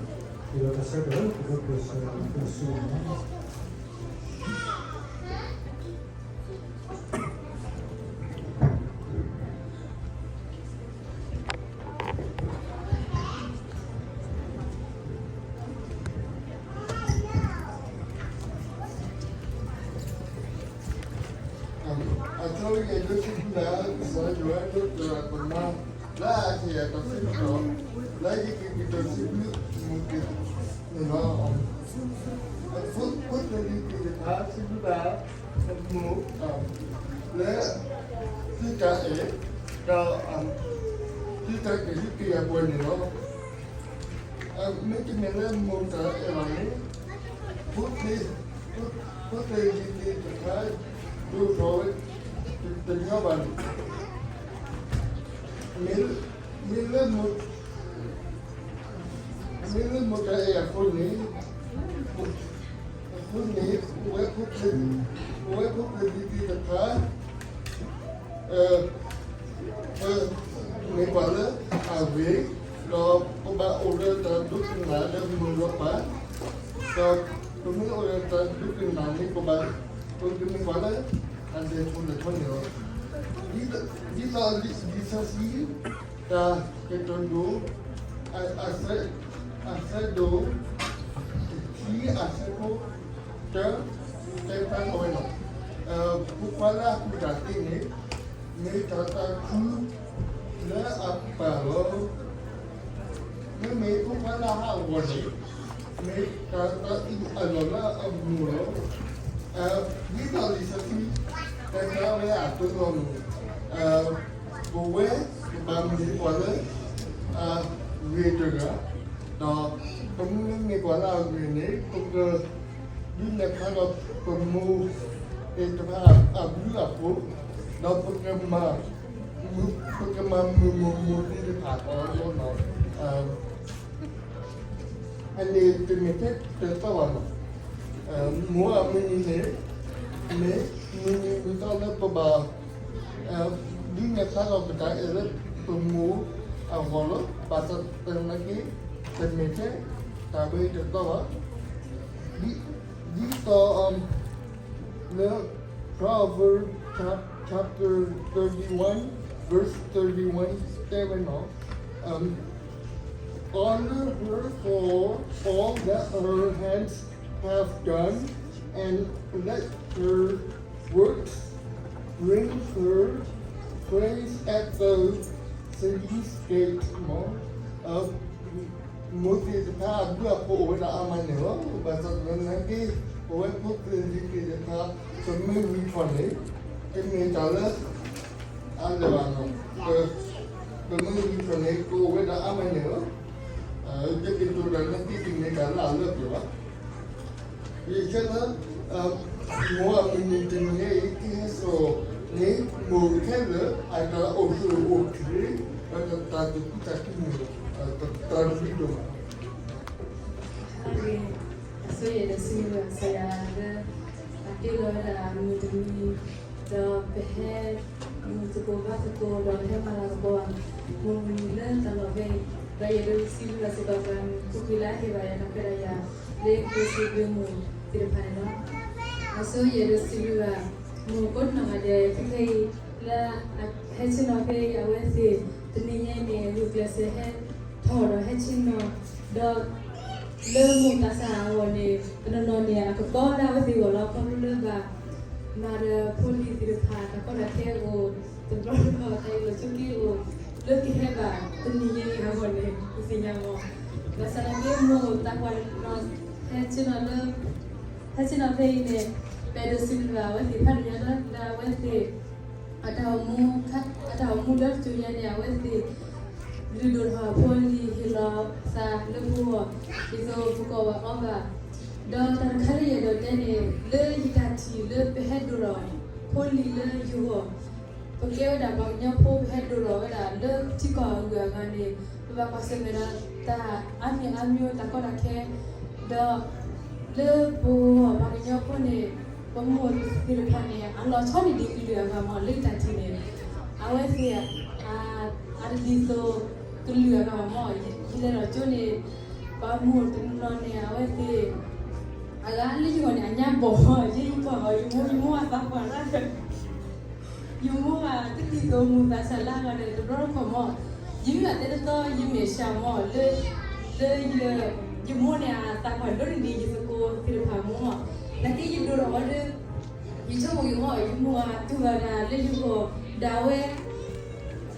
ဒီးတၢ်ဆၢကတီၢ် ပဒီပုၢ်ဝဲၢ်စီၤယၤပထူအစိၤလီၤ. အဆိကတၢၢ် ယအဲၣ်ဒိးစံးဘျုးဘၣ် ကစၢ်ယွၤလၢပမၤလၢအကယၤ တၢ်ဆၢကတီၢ် လၢယကကတိၤစံးဘျုးမိၢ်က့ၤန့ၣ်လီၤ. အဖိသ့ၣ်လံၤသ့ၣ်တဖၣ် စံးဘျုးဘၣ်အမိၢ် လၢသုတၢ်အဲၣ် ဒီးသုတၢ်ကဟုကယာ်ပှၤန့ၣ်လီၤ. မ့တမ့ၢ်လၢမိၢ်တၢ်အဲၣ်ဘၣ်န့ၣ် ဖိသ့ၣ် ဖိသ့ၣ်လံၤသ့ၣ်တဖၣ် ဒိၣ်ထီၣ်ဝဲတညီဘၣ်န့ၣ် မ့ၢ် မ့ၢ်လၢမိၢ် မ့ၢ်လၢမိၢ်တၢ်အဲၣ်အဃိန့ၣ် အဃိန့ၣ် ပဝဲဖိသ့ၣ် ပဝဲဖိသ့ၣ်လံၤသ့ၣ်တဖၣ် ပမ့ၢ်ပှၤလၢအဂ့ၤ ဒီးပဘၣ်အိၣ်လၢတၢ်ဒိကနၣ်လၢမိၢ်လီၤပၢ်, ဒီးပမ့ၢ်အိၣ်လၢတၢ်ဒိကနၣ်န့ၣ် ပဘၣ် ပကမ့ၢ်ပှၤလၢအလဲၤထီၣ်လဲၤထီန့ၣ်လီၤ. ဒ်သိးလံာ်စီဆှံ တၢ်ကတိၤဒိ အဆၢ အဆၢဒိၣ် ခံ အဆၢဖိတၢ တဲဖျါထီၣ်ဝဲလီၤ. ဖိခွါလၢအကူၣ်တၢ်သ့န့ၣ် မ့ၢ်တၢ်သးခုလၢအပၢ်လီၤ. မ့မ့ၢ်ဖိခွါလၢအဟးဂီၤန့ၣ် မ့ၢ်တၢ်သးအုးအလီၢ်လၢအမိၢ်လီၤ. ဒ်သိးလံာ်စီဆှံ တဲဖျါဝဲအသိးလီၤန့ၣ် ပဝဲပဘၣ်မ့ၢ်ပှၤလၢ အဂ့ၤတဂၤ, ဒီးပမ့မ့ၢ်ပှၤလၢအဂ့ၤန့ၣ် ပကဒုးနဲၣ်ဖျါဒီးပမိၢ်သ့ၣ်တဖၣ် အဘျုးအဖှိၣ်, ဒီးပကမၤ ပကမၤမုာ်မိၢ်မိၢ်သ့ၣ်တဖၣ်အီၤလီၤ. အန့ၣ်တမ့ၢ်ထဲတသီဘၣ်လီၤ. မိၢ်အမုၢ်နံၤန့ၣ် မ့ၢ်မုၢ်နံၤမုၢ်သီလၢပဘၣ် ဒုးနဲၣ်ဖျါထီၣ်ပတၢ်အဲၣ်လၢပမိၢ်အဂီၢ်လီၤ. ဘၣ်ဆၣ်သနာ်က့ တမ့ၢ်ထဲတၢ်ဝဲတသီဘၣ်. ဒ် ဒ်သိး လၢ Proverbs chap- chapter thirty-one, verse thirty-one တဲဝဲလီၤ. Honor her for all that her hands have done, and let her works bring her praise at the city's gate. မိၢ်သ့ၣ်တဖၣ်အဘျုးအဖှိၣ်အိၣ်ဝဲဒၣ်အါမးန့ၣ်လီၤ. ဘၣ်ဆၣ်သနာ်က့ ပဝဲဖိသ့ၣ်လံၤသ့ၣ်တဖၣ် ပမ့ၢ်ဂံၢ်ထီၣ်န့ၣ် တမ့ၢ်တၢ်လၢ အါလၢၤဘၣ်နီၤ. ပမ့ၢ်ဂံၢ်ထီၣ်န့ၣ် ကအိၣ်ဝဲဒၣ်အါမးန့ၣ်လီၤ. ယကတိၤတၢ်နာ်က့ တမ့ၢ်တၢ်လၢအလၢပှဲၤဘၣ်. ယဆၢလၢ မိၢ်အမုၢ်နံၤတနံၤအံၤ ကဟဲစိာ်န့ၢ်မိၢ်ခဲလၢာ် အတၢ်အိၣ်ဆူၣ်အိၣ်ချ့ ဒီးတၢ်သူၣ်ခုသးခုန့ၣ် တၢ်တဘျုးဒိၣ်မး. အဆိယအဲၣ်ဒိးစံးဘျုးကစၢ်ယွၤလၢ အတ့လီၤဝဲဒၣ်မုၢ်တနံၤ ဒီးပဟဲ မုၢ်သကိးဘါသကိး ဒီးဟဲမၤလၤကပီၤ မုၢ်နံၤလၢတၢ်လီၢ်ဖဲအံၤ, ဒီးယအဲၣ်ဒိးစံးဘျုးဘၣ်စ့ၢ်ကီး ပှၤမုၢ်ဖိခွါလၢအဟ့ၣ်ဘၣ်ယၤတၢ်ခွဲးတၢ်ယာ် လၢကစံးဘျုးမိၢ်သ့ၣ်တဖၣ်န့ၣ်လီၤ. အဆိယအဲၣ်ဒိးစံးဘျုးဘၣ် မိၢ်ကိးနီၢ်ဂၤဒဲး ခဲခဲအံၤ လၢအဟဲဆ့ၣ်နီၤဖဲအံၤ အဝဲသ့ၣ် တနံၤညါအံၤန့ၣ် ဂုာ်ကျဲးစၢးဟဲထီၣ်ဒီးဟဲဆ့ၣ်နီၤ ဒီး လၢမိၢ်သးစၢ်အဂီၢ်န့ၣ် တနီၤနီၤန့ၣ် အကပီၤလၢအဝဲသ့ၣ်အဂီၢ်လီၤ. ခီဖျိလၢဘၣ်မၤဒီးဖိလံၤသ့ၣ်တဖၣ် တၢ်ကီတၢ်ခဲအိၣ် တဘျီတခီၣ် တၢ်အ့ၣ်လိာ်ဆိးက့အိၣ် လၢကဟဲဘၣ်တနံၤညါအံၤအဂီၢ်န့ၣ် ပသ့ၣ်ညါမး. ဘၣ်ဆၣ်သနာ်က့ မိၢ်သးပှၢ်တနီၤ ဟဲဆ့ၣ်နီၤလၢ ဟဲဆ့ၣ်နီၤဖဲအံၤန့ၣ် ပအဲၣ်ဒိးစံးဘျုးဘၣ်အဝဲသ့ၣ်ဖးဒိၣ်ညါလီၤ. လၢအဝဲသ့ၣ် အတၢ်အိၣ်မူ အတၢ်အိၣ်မူလၢတစိၤညါန့ၣ် အဝဲသ့ၣ် လုၢ်ဒိၣ်ထီၣ်ဖိလံၤဟ့ၣ်လီၤသးလၢပဂီၢ် ဒ်သိးပကအီၣ်ဘၣ်, ဒီးတၢ်တခါလၢယအဲၣ်ဒိးတဲန့ၣ် လၢယတၢ်ထံၣ်လၢပဟဲဒိၣ်ထီၣ်ဖိလံၤလၢယဂီၢ်, ပကဲဝဲဒၣ်ပှၤကညီဖိ ပဟဲဒိၣ်ထီၣ်ဝဲဒၣ်လၢထံကီၢ်အဂုၤအဂၤန့ၣ် ပဘၣ်ကွၢ်ဆၢၣ်မဲာ်ဒီးတၢ်အါမံၤအါမံၤ တၢ်ကီတၢ်ခဲ, ဒီး လၢပဂီၢ်ပှၤကညီဖိန့ၣ် ပမိၢ်သ့ၣ်တဖၣ်န့ၣ် အလီၤဆီန့ၢ်ဒံးကလုာ်အဂၤမး လၢယတၢ်ထံၣ်န့ၣ်, အဝဲသ့ၣ် အတဒ်သိးကလုာ်အဂၤဘၣ်မး, ယလဲၤထီၣ်ကၠိန့ၣ် ပှၤမိၢ်တနီၤနီၤန့ၣ် အဝဲသ့ၣ် အဂၤလၢယဂီၢ်န့ၣ် အညါဘီၣ်မး ယဲယကွၢ်အီၤ ယမိၢ် ယမိၢ်အသးပှၢ် ယမိၢ်ဘၣ်တဒ်သိးမိၢ်သးစၢ်လၢအဂၤန့ၣ် တဘျီတခီၣ်မး, ယမ့ၢ်ဘၣ်တဲတသီ ယမဲာ်ဆှးမး လၢ လၢ ယမိၢ်န့ၣ် အသးပှၢ်ဒိၣ်န့ၢ်ဒံးယသကိးသ့ၣ်တဖၣ်မး, နာ်က့ယဒိၣ်ထီၣ်ဝဲဒီး ယဆိကမိၣ်က့ၤမး ယမိၢ်အတူၢ်ဘၣ်တၢ်လၢယဂီၢ် ဒၣ်ဝဲ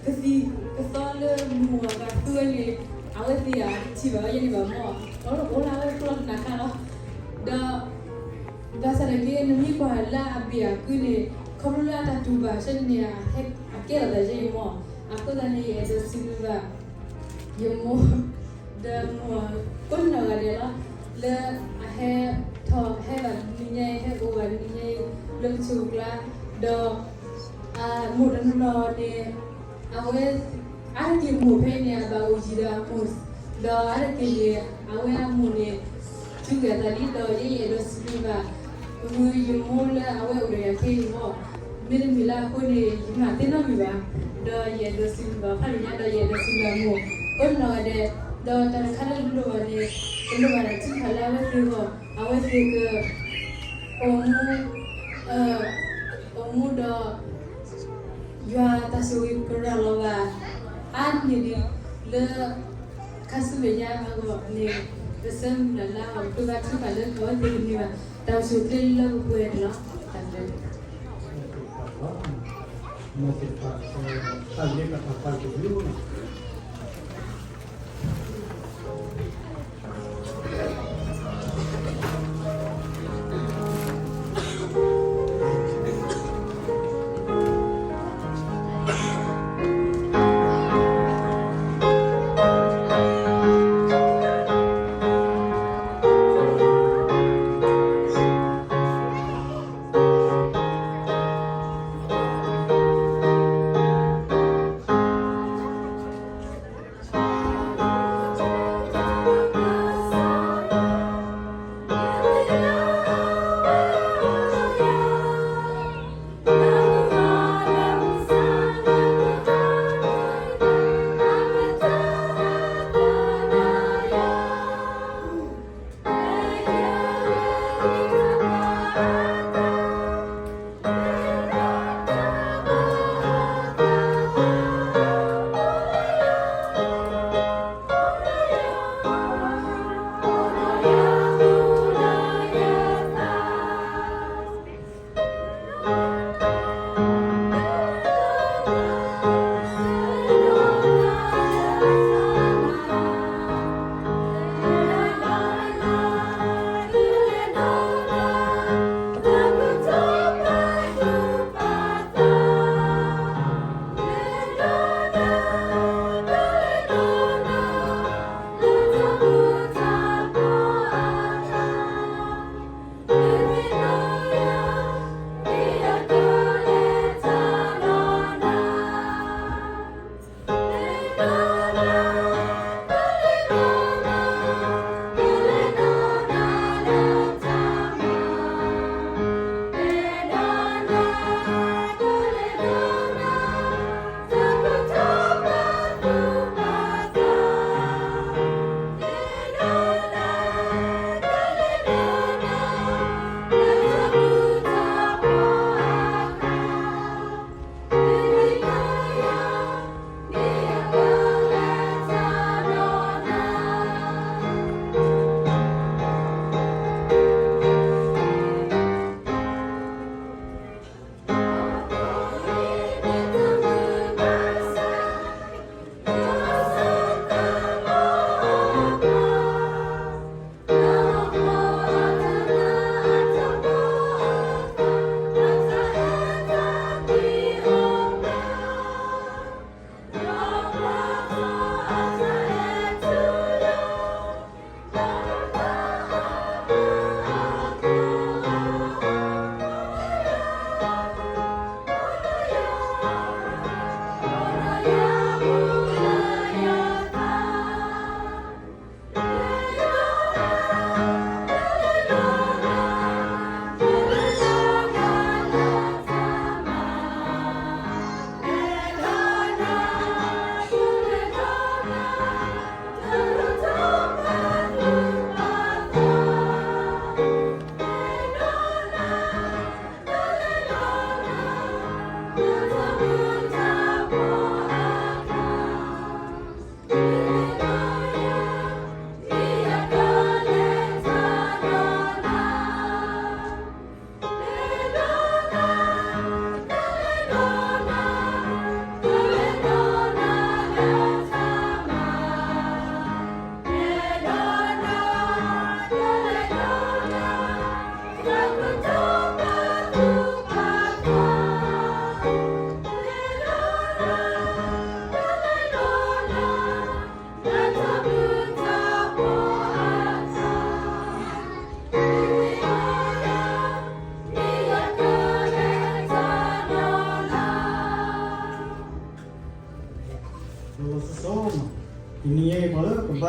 ကသံၣ်ကသီလၢမိၢ်အဂၤသူဝဲန့ၣ် အဝဲသ့ၣ်အတထံၣ်ဘၣ်ဝဲယဲန့ၣ်ဘၣ်မး, အိၣ်လၢအဝဲကျီတနၤခါလီၤ. ဒီး ဘၣ်ဆၣ်နာ်က့ နမ့ၢ်ကွၢ်လၢအဘ့ၣ်အကုန့ၣ် ခီဖျိလၢအတၢ်တူၢ်ဘၣ်ဆၢန့ၣ်န့ၣ် အကဲထီၣ်သးယဲအံၤမး, အဃိသတးန့ၣ် ယအဲၣ်ဒိးစံးဘျုးဘၣ် ယမိၢ် ဒီးမိၢ်ကိးနီၢ်ဂၤဒဲးလီၤ, လၢအဟဲထီၣ်ဟဲဘၣ်တနံၤညါအံၤ ဟဲအိၣ်ဘၣ်တနံၤညါအံၤ လၢပဆိးကျါ, ဒီး အမိၢ်တနီၤနီၤန့ၣ် အဝဲ အါတက့ၢ်မိၢ်ဖဲအံၤန့ၣ် အဘၣ်အိၣ်ယံၤဒီးအမိၢ်, ဒီးအါတက့ၢ်န့ၣ် အဝဲအမိၢ်န့ၣ် ထူကဲၤအသးလံ ဒီးယဲယအဲၣ်ဒိးစံးဘျုးဘၣ် မ့ၢ်ယမိၢ်လၢအဝဲအိၣ်ဒီးယၤခဲအံၤမး, မ့တမ့ၢ်လၢအဃိန့ၣ် ယမၤသ့နီတမံၤဘၣ်, ဒီးယအဲၣ်ဒိးစံးဘျုးဘၣ်ဖးဒိၣ်ညါ ဒီးယအဲၣ်ဒိးစံးဘျုးအမိၢ် ကိးနီၢ်ဂၤဒဲး, ဒီးတၢ်တခါလၢယလိၣ်ဘၣ်န့ၣ် ယလိၣ်ဘၣ်တၢ်ထုကဖၣ်လၢအဝဲသ့ၣ်အဂီၢ်, အဝဲသ့ၣ်က အိၣ်မူ အိၣ်မူဒီး ယွၤတၢ်ဆိၣ်ဂ့ၤကရၤလီၤဘၣ် အါန့ၢ်ဒံးလၢ ခါဆူမဲာ်ညါအဂီၢ်န့ၣ် ပဆၢမုၢ်လၢ်လၢအီၤ ပဘၣ်ထုကဖၣ်လၢအဝဲသ့ၣ်တမံၤဘၣ် တၢ်အိၣ်ဆူၣ်အိၣ်ချ့လၢပပှဲၤန့ၣ်လီၤ. တၢ်ဘျုး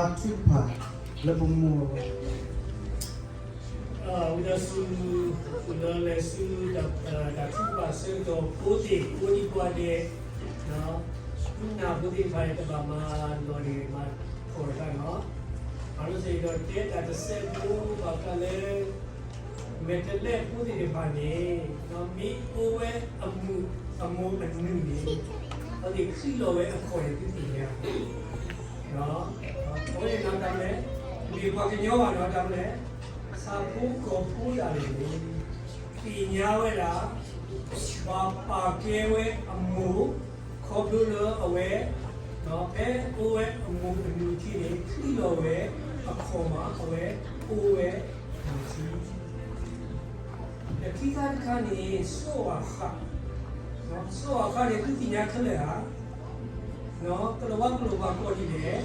တၢ်ထုကဖၣ်လၢပမိၢ် ဝံသးစူၤ လၢလဲၤဆူ တၢ်ထုကဖၣ်ဆၢကတီၢ် ဖိသ့ၣ် ဖိဒံဖိသဒဲး သုနၢ်ဖိသ့ၣ်တဖၣ်န့ၣ် တဘၣ်မၤလီၢ်န့ၣ် မၤထီၣ်တခါန့ၣ်လီၤ. အဃိသတးဒီး တဲတၢ်တစဲးဖိဘၣ်ဃးလၢ မဲာ်တဲးလဲးဖိသ့ၣ်တဖၣ်န့ၣ် မ့ၢ်အိၣ်ဝဲအမိၢ်အနုၢ်န့ၣ် အဝဲသ့ၣ်ချံးလီၤဝဲအခီၣ်န့ၣ် သုသ့ၣ်ညါ အဝဲန့ၣ်နီၤ တၢ်မနုၤလဲၣ်, တမ့ၢ်ပှၤကညီဘၣ်နီၤ တၢ်မနုၤလဲၣ်, ဆၣ်ဖိကီၢ်ဖိဒၣ်လဲာ်န့ၣ် သ့ၣ်ညါဝဲဒၣ် ဘၣ်ပာ်ကဲဝဲအမိၢ် ခီဖျိလၢအဝဲ ဖဲအိၣ်ဝဲအမိၢ်အနုၢ်ထံးန့ၣ် ချံးလီၤဝဲအခီၣ်မး အဝဲအိၣ်ဝဲအနုၢ်ထံး ဒီးခံခါတခါန့ၣ် စီၤအၤဃး, စီၤအၤဃးန့ၣ် သုသ့ၣ်ညါခဲလၢာ်ဧါ, ကလီၤဝါကလီၤဘၣ်ကီၢ်ဒ်လဲၣ်,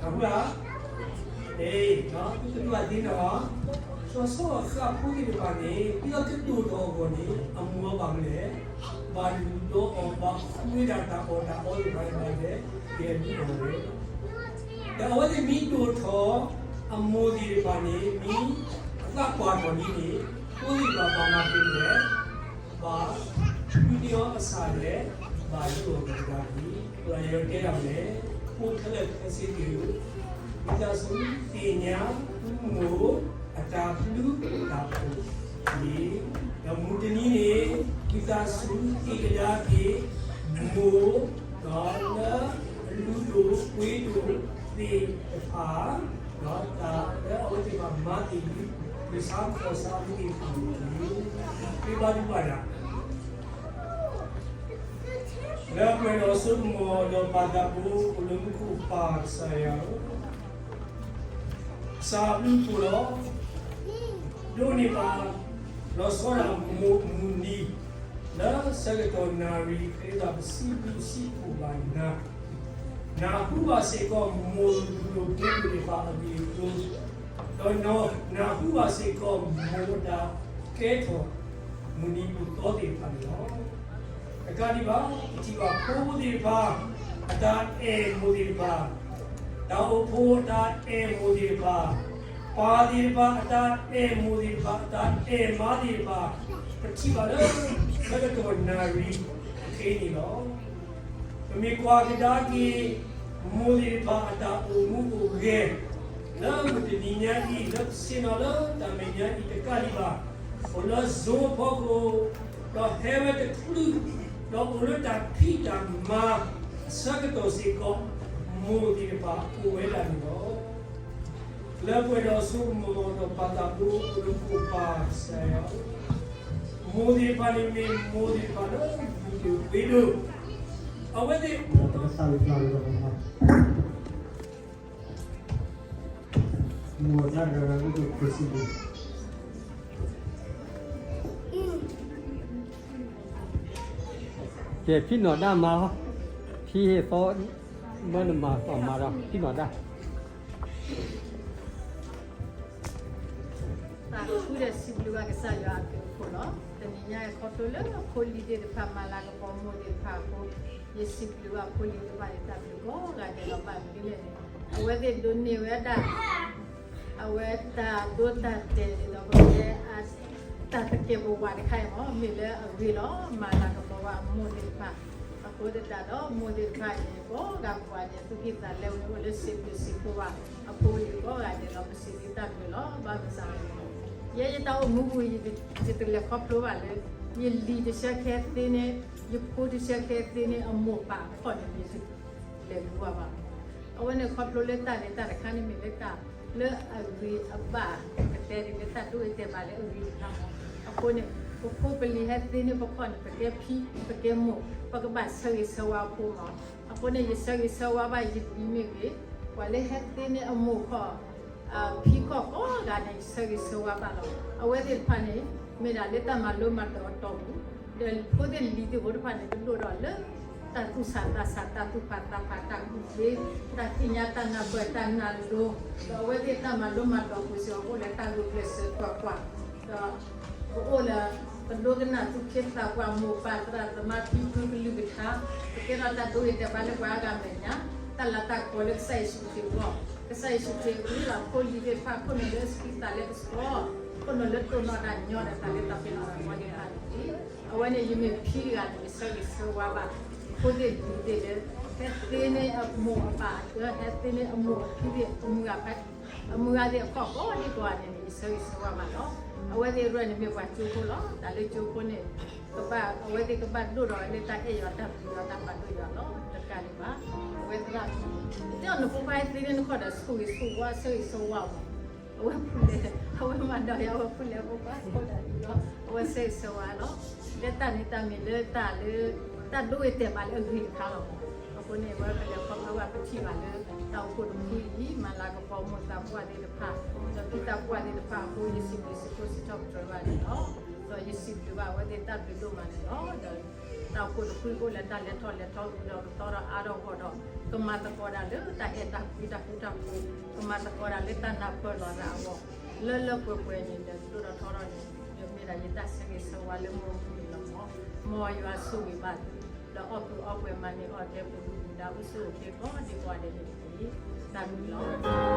အဝဲ သုတဒွးသ့နီၤ, စီၤအၤဃးဖိသ့ၣ်တဖၣ်န့ၣ် ဒ်သိးကဒိၣ်ထီၣ်အဂီၢ်န့ၣ် အမိၢ်အီၤဘၣ်မနုၤလဲၣ်, ဘၣ်လုၢ်ဒိၣ်အီၤ ဘၣ်ဃုဝဲဒၣ်တၢ်အီၣ်တၢ်အီသ့ၣ်တဖၣ်န့ၣ် ဘၣ်လဲၤကဲဒုးအီၤဝဲ ဒီးအဝဲသ့ၣ်မ့ၢ်ဒိၣ်ထီၣ် အမိၢ်သ့ၣ်တဖၣ်န့ၣ် မ့ၢ်အသးပှၢ်ထီၣ်ဒ်န့ၣ် ဖိသ့ၣ်တဖၣ်ဘၣ်မၤသ့လဲၣ်, ဘၣ်ဃုန့ၢ်အီၤအဆၣ်လဲၣ်, ဘၣ်လုၢ်အီၤကဒါက့ၤ, ပှၤယတဲဒၣ်လဲၣ်, ဖိခဲလၢာ်ခဲဆ့သ့ၣ်ဧၢ, ဝံသးစူၤသ့ၣ်ညါသုမိၢ်အတၢ်ဘျုးတၢ်ဖှိၣ်တက့ၢ်. ဒီးမုၢ်တနံၤန့ၣ် ဝံသးစူၤသ့ၣ်ကဒါက့ၤ မိၢ် ဒီးလၢအလုၢ်ဒိၣ်ပှ့ၤဒိၣ်သ့ၣ်တဖၣ်, ဒီးတၢ်လၢအဝဲသ့ၣ်တဖၣ်မၤသ့ၣ် မုၢ်ဆါခီၣ်ဆါမ့ၢ်သ့ၣ်တဖၣ်န့ၣ်တက့ၢ်. ပဘါထုကဖၣ်တၢ် လၢပှဲၤဒီးစိကမီၤဒီးပၢ်သးဘိ အိၣ်လၢမူခိၣ် ပၢ်ကစၢ်ယွၤဧၢ, ကစၢ်အဘျုးအဖှိၣ်ဒီး ဒိးန့ၢ်ဘၣ် လီၤဆီဒၣ်မိၢ်မုၢ်နံၤ လၢဆၢကတီၢ်နၣ်ရံၣ် ဃ့ဘၣ်ပစံးဘျုးစံးဖှိၣ်ဘၣ်နၤ, နၢ်ဟူဘၣ်စ့ၢ်ကီးမိၢ်လုၢ်ဒိၣ်ပှ့ၤဒိၣ်သ့ၣ်တဖၣ်အဂ့ၢ်အကျိၤ, ဒီးနၢ်ဟူဘၣ်စ့ၢ်ကီးမိၢ်အတၢ်ကဲထီၣ် မုၢ်နံၤမုၢ်သီသ့ၣ်တဖၣ်န့ၣ်လီၤ. တကးဒံးဘၣ် ပထံၣ်ဘၣ်ဖိသ့ၣ်တဖၣ် အတၢ်အဲၣ်မိၢ်သ့ၣ်တဖၣ်, တၢ်အိၣ်ဖှိၣ်အတၢ်အဲၣ်မိၢ်သ့ၣ်တဖၣ်, ပၢ်သ့ၣ်တဖၣ် အတၢ်အဲၣ်မိၢ်သ့ၣ်တဖၣ် အတၢ်အဲၣ်မါသ့ၣ်တဖၣ်, ပထံၣ်ဘၣ်လၢ ဆၢကတီၢ်နၣ်ရံၣ်အခဲအံၤန့ၣ်လီၤ. ပမ့ၢ်ကွၢ်ကဒါက့ၤ မိၢ်သ့ၣ်တဖၣ်အတၢ်အိၣ်မူအိၣ်ဂဲၤ လၢမုၢ်တနံၤညါအံၤ လၢပဆ့ၣ်နီၤလၢတၢ်မဲာ်ညါအံၤတကးဒံးဘၣ်, အိၣ်လၢ Zoom အဖီခိၣ်, ဒီးဟဲဝဲတချုး, ဒီးအိၣ်လၢတၢ်ဖံးတၢ်မၤ အဆၢကတီၢ်စ့ၢ်ကီး, မိၢ်သ့ၣ်တဖၣ်အိၣ်ဝဲဒၣ်န့ၣ်လီၤ. လၢပှဲၤဒီးစိကမီၤဒီးပၢ်သးဘိ အိၣ်လၢမူခိၣ် ပၢ်ကစၢ်ယွၤဧၢ, မိၢ်သ့ၣ်တဖၣ်န့ၣ်မ့ၢ်မိၢ်သ့ၣ်တဖၣ်လၢလုၢ်ဒိၣ်ပှ့ၤဒိၣ်, အဝဲသ့ၣ် မိၢ်တဂၤဂၤလၢကစံးဘျုး, ကဲ ဖံနီၣ်ဒၣ်မၤလီၤ, ဖံဟ့ၣ်သီ မၢနမၤသီမၤဒီး ဖံနီၣ်ဒၣ် သးခုဒီးစံးဘျုးဘၣ်ကစၢ်ယွၤအဘျုးအဖှိၣ်လီၤ. တနံၤညါအံၤခီဖျိလၢဖိလံၤသ့ၣ်တဖၣ် မၤလၤကပီၤမိၢ်သ့ၣ်တဖၣ်အဃိ, ယစံးဘျုးဘၣ်ဖိလံၤသ့ၣ်တဖၣ်န့ၣ် တၢ်ဘျုးကိးဂၤဒဲးလီၤ. ဘၣ်မနုၤလဲၣ်န့ၣ် အဝဲသ့ၣ်ဒိးန့ၢ်ဝဲဒၣ် အဝဲတၢ်ဒိတၢ်တဲာ်ဒ်သိးပတဲ တၢ်သကဲးပဝးတခါအံၤမ့ၢ် မ့ၢ်လၢအဂ့ၤလီၤ. မၤလၤကပီၤဘၣ်အမိၢ်သ့ၣ်တဖၣ်, အဃိသတးဒီးမိၢ်သ့ၣ်တဖၣ်အံၤ ကိးဂၤကိးဂၤန့ၣ် သူၣ်ကံၢ်သးလဲဝဲအိၣ်လၢစံးဘျုးစံးဖှိၣ်ဘၣ်အဖိအလံၤကိးဂၤဒဲးလီၤ. ပစံးဘျုးတၢ်ဘျုးလီၤ. ဘၣ်မနုၤလဲၣ်န့ၣ် ယဲယတၢ်အိၣ်မူပူၤ ယတလဲၤခီဖျိဘၣ်လၢ ယလံၤတဆၢခဲသ့န့ၣ် ယဖိတဆၢခဲသ့န့ၣ် အမိၢ်ပၢ်အခီၣ်န့ၣ် ယတလဲၤလူၤဘၣ်ဘၣ်. အဝဲန့ၣ်ခီဖျိလၢတၢ်န့ၣ်တၢ်တခါန့ၣ်မ့ၢ်လၢတၢ် လၢအဂ့ၤအဘၣ် ပကတဲဒ်လၢတၢ်ဒိအတဲာ်ဘၣ်လၢအဂ့ၤတခါမး. အဃိန့ၣ် ပဖိပလံၤဟဲသ့န့ၣ် ပခီၣ်န့ၣ် ပကဲဖံ ပကဲမိၢ် ပကဘၣ်ဆၢဂ့ၤဆၢဝါဖိမး. အဃိန့ၣ် ယဆၢဂ့ၤဆၢဝါဘၣ်ယလံၤမ့ၢ်ဂ့ၤ, ပှၤလၢဟဲသ့န့ၣ်အမိၢ်ခီၣ် ဖံခီၣ်ကိးဂၤန့ၣ် ယဆၢဂ့ၤဆၢဝါဘၣ်လီၤ. အဝဲသ့ၣ်တဖၣ်န့ၣ် မ့ၢ်ဒၣ်လၢတၢ်မၤလိမၤဒိးအတီၢ်ပူၤ, ဒီးဖိသ့ၣ်လံၤသ့ၣ်ဖိတဖၣ်န့ၣ် ကဒိၣ်ဒီးလၢ တၢ်သူၣ်ဆးသးဆး တၢ်သူၣ်ဖးသးဖး တၢ်ကူၣ်သ့ တၢ်သ့ၣ်ညါတၢ်နၢ်ပၢၢ်တၢ်နၢ်လိၤ, ဒီးအဝဲသ့ၣ်တၢ်မၤလိမၤဒိးပူၤစ့ၢ်ကီး ကအိၣ်လၢတၢ်ဂုာ်ကျဲးစၢးကွၢ်ကွၢ်, ဒီးကအိၣ်လၢ ပဒိကနၣ်သူၣ်က့သးပှၢ် မိၢ်ပၢ်သရၣ်သမါ ဖံဖုကလုၢ်ကထါ, ပကဲထီၣ်တၢ်ဒိဂ့ၤတဲာ်ဘၣ်လၢပှၤအါဂၤအမဲာ်ညါ, တၢ်လၤတၢ်ကပီၤလၢကစၢ်ယ့ၣ်ၡူးခရံာ်အဂီၢ်, ကစၢ်ယ့ၣ်ၡူးခရံာ်အကလုၢ်လၢအဖိလံၤသ့ၣ်တဖၣ် ခိၣ်နူာ်လၢအဆှံသးလၢကဆှီ, ခိၣ်နူာ်လၢတိၢ်နီၣ်တၢ်ညီဒီးသးလၢတၢ်ပ့ၤနီၣ်တၢ်ကီသ့ၣ်တဖၣ်န့ၣ်တက့ၢ်. အဝဲန့ၣ်ယမ့ၢ်ဖံတဂၤန့ၣ် ယဆၢဂ့ၤဆၢဝါဘၣ် ဖိသ့ၣ်လံၤသ့ၣ်လၢ ဟဲသ့န့ၢ်အမိၢ်အပၢ်အကၢ, ဟဲသ့န့ၢ်အမိၢ်အဖံသ့ၣ်အမုၢ်ဂၤဖဲ အမုၢ်ဂၤသ့ၣ်အခီၣ်ကိးဒံကိးဂၤန့ၣ်န့ၣ် ယဆၢဂ့ၤဆၢဝါဘၣ်လီၤ. အဝဲသ့ၣ်ရဲၣ်န့ၣ်မ့ၢ်ပှၤကၠိဖိလီၤ. တၢ်လၢကၠိဖိန့ၣ် ကဘၣ် အဝဲသ့ၣ်ကဘၣ်ဒိၣ်ထီၣ်ဝဲလၢတၢ်အဲၣ်ယွၤတၢ်ပျံၤယွၤတၢ်ပာ်ဒိၣ်ယွၤလီၤ. တကးဒံးဘၣ် အဝဲသရၣ် တဲအီၤနဖိခွါဟဲသ့န့ၢ်နခီၣ်ဒီး ဆိၣ်ဂ့ၤဆိၣ်ဝါ ဆၢဂ့ၤဆၢဝါအီၤ အဝဲဖူလဲၣ် အဝဲမၤဒီးယၤ အဝဲဖူလဲၣ်ဖိခွါအဃိဒီးလီၤ အဝဲဆၢဂ့ၤဆၢဝါလီၤ. လၢတၢ်န့ၣ်တၢ်မ့ၢ်လၢတၢ်လၢ တၢ်ဒိဂ့ၤတဲာ်ဘၣ်လၢအဂ့ၤတခါလီၤ. အဃိန့ၣ် အဝဲပလဲၤခီဖျိဘၣ်ပထံၣ်ဘၣ်လၢ တၢ်အိၣ်ဖှိၣ်တဖုအံၤ မၤလၤကပီၤမိၢ်သးပှၢ်သ့ၣ်တဖၣ် ဒီးဖံသးပှၢ်သ့ၣ်တဖၣ်အဃိ ယစံးဘျုးစံးဖှိၣ်စံးထီၣ်ပတြၢၤဘၣ်န့ၣ်လီၤ. ဒီးယစံးဘျုးဘၣ်အဝဲသ့ၣ်တၢ်ဘျုးဒိၣ်မးန့ၣ်လီၤ. ဒီး တၢ်အိၣ်ဖှိၣ်တဖုအိၣ်လၢတၢ်လဲၤထီၣ်လဲၤထီ ဂုာ်ဒီးကသီဒီးအါထီၣ်ဂီၢ်ဒီး ကမၤသကိးတၢ်လၢတၢ်အဲၣ်တၢ်ကွံတၢ်ဃူတၢ်ဖိး, ကမၤသကိးတၢ်လၢတၢ်နၢ်ပၢၢ်လိာ်သးအဂီၢ် လၢလၢပှဲၤပှဲၤန့ၣ် ဒီးဒိၣ်ထီၣ်ထီထီၣ်န့ၣ် ယမ့ၢ်ဒၣ်ယတၢ်ဆၢဂ့ၤဆၢဝါလၢမုၢ်မုၢ်လီၤမီၢ်, မ်ယွၤဆိၣ်ဂ့ၤဘၣ်သု ဒီးအီၣ်ကုးအီပှဲၤမၤန့ၢ်အီၣ်ဒဲပူၤဒုၣ်ပူၤဒါ အိၣ်ဆူၣ်အိၣ်ချ့ကိးဒံကိးဂၤဒဲးန့ၣ်တက့ၢ်. တၢ်ဘျုးလီၤ.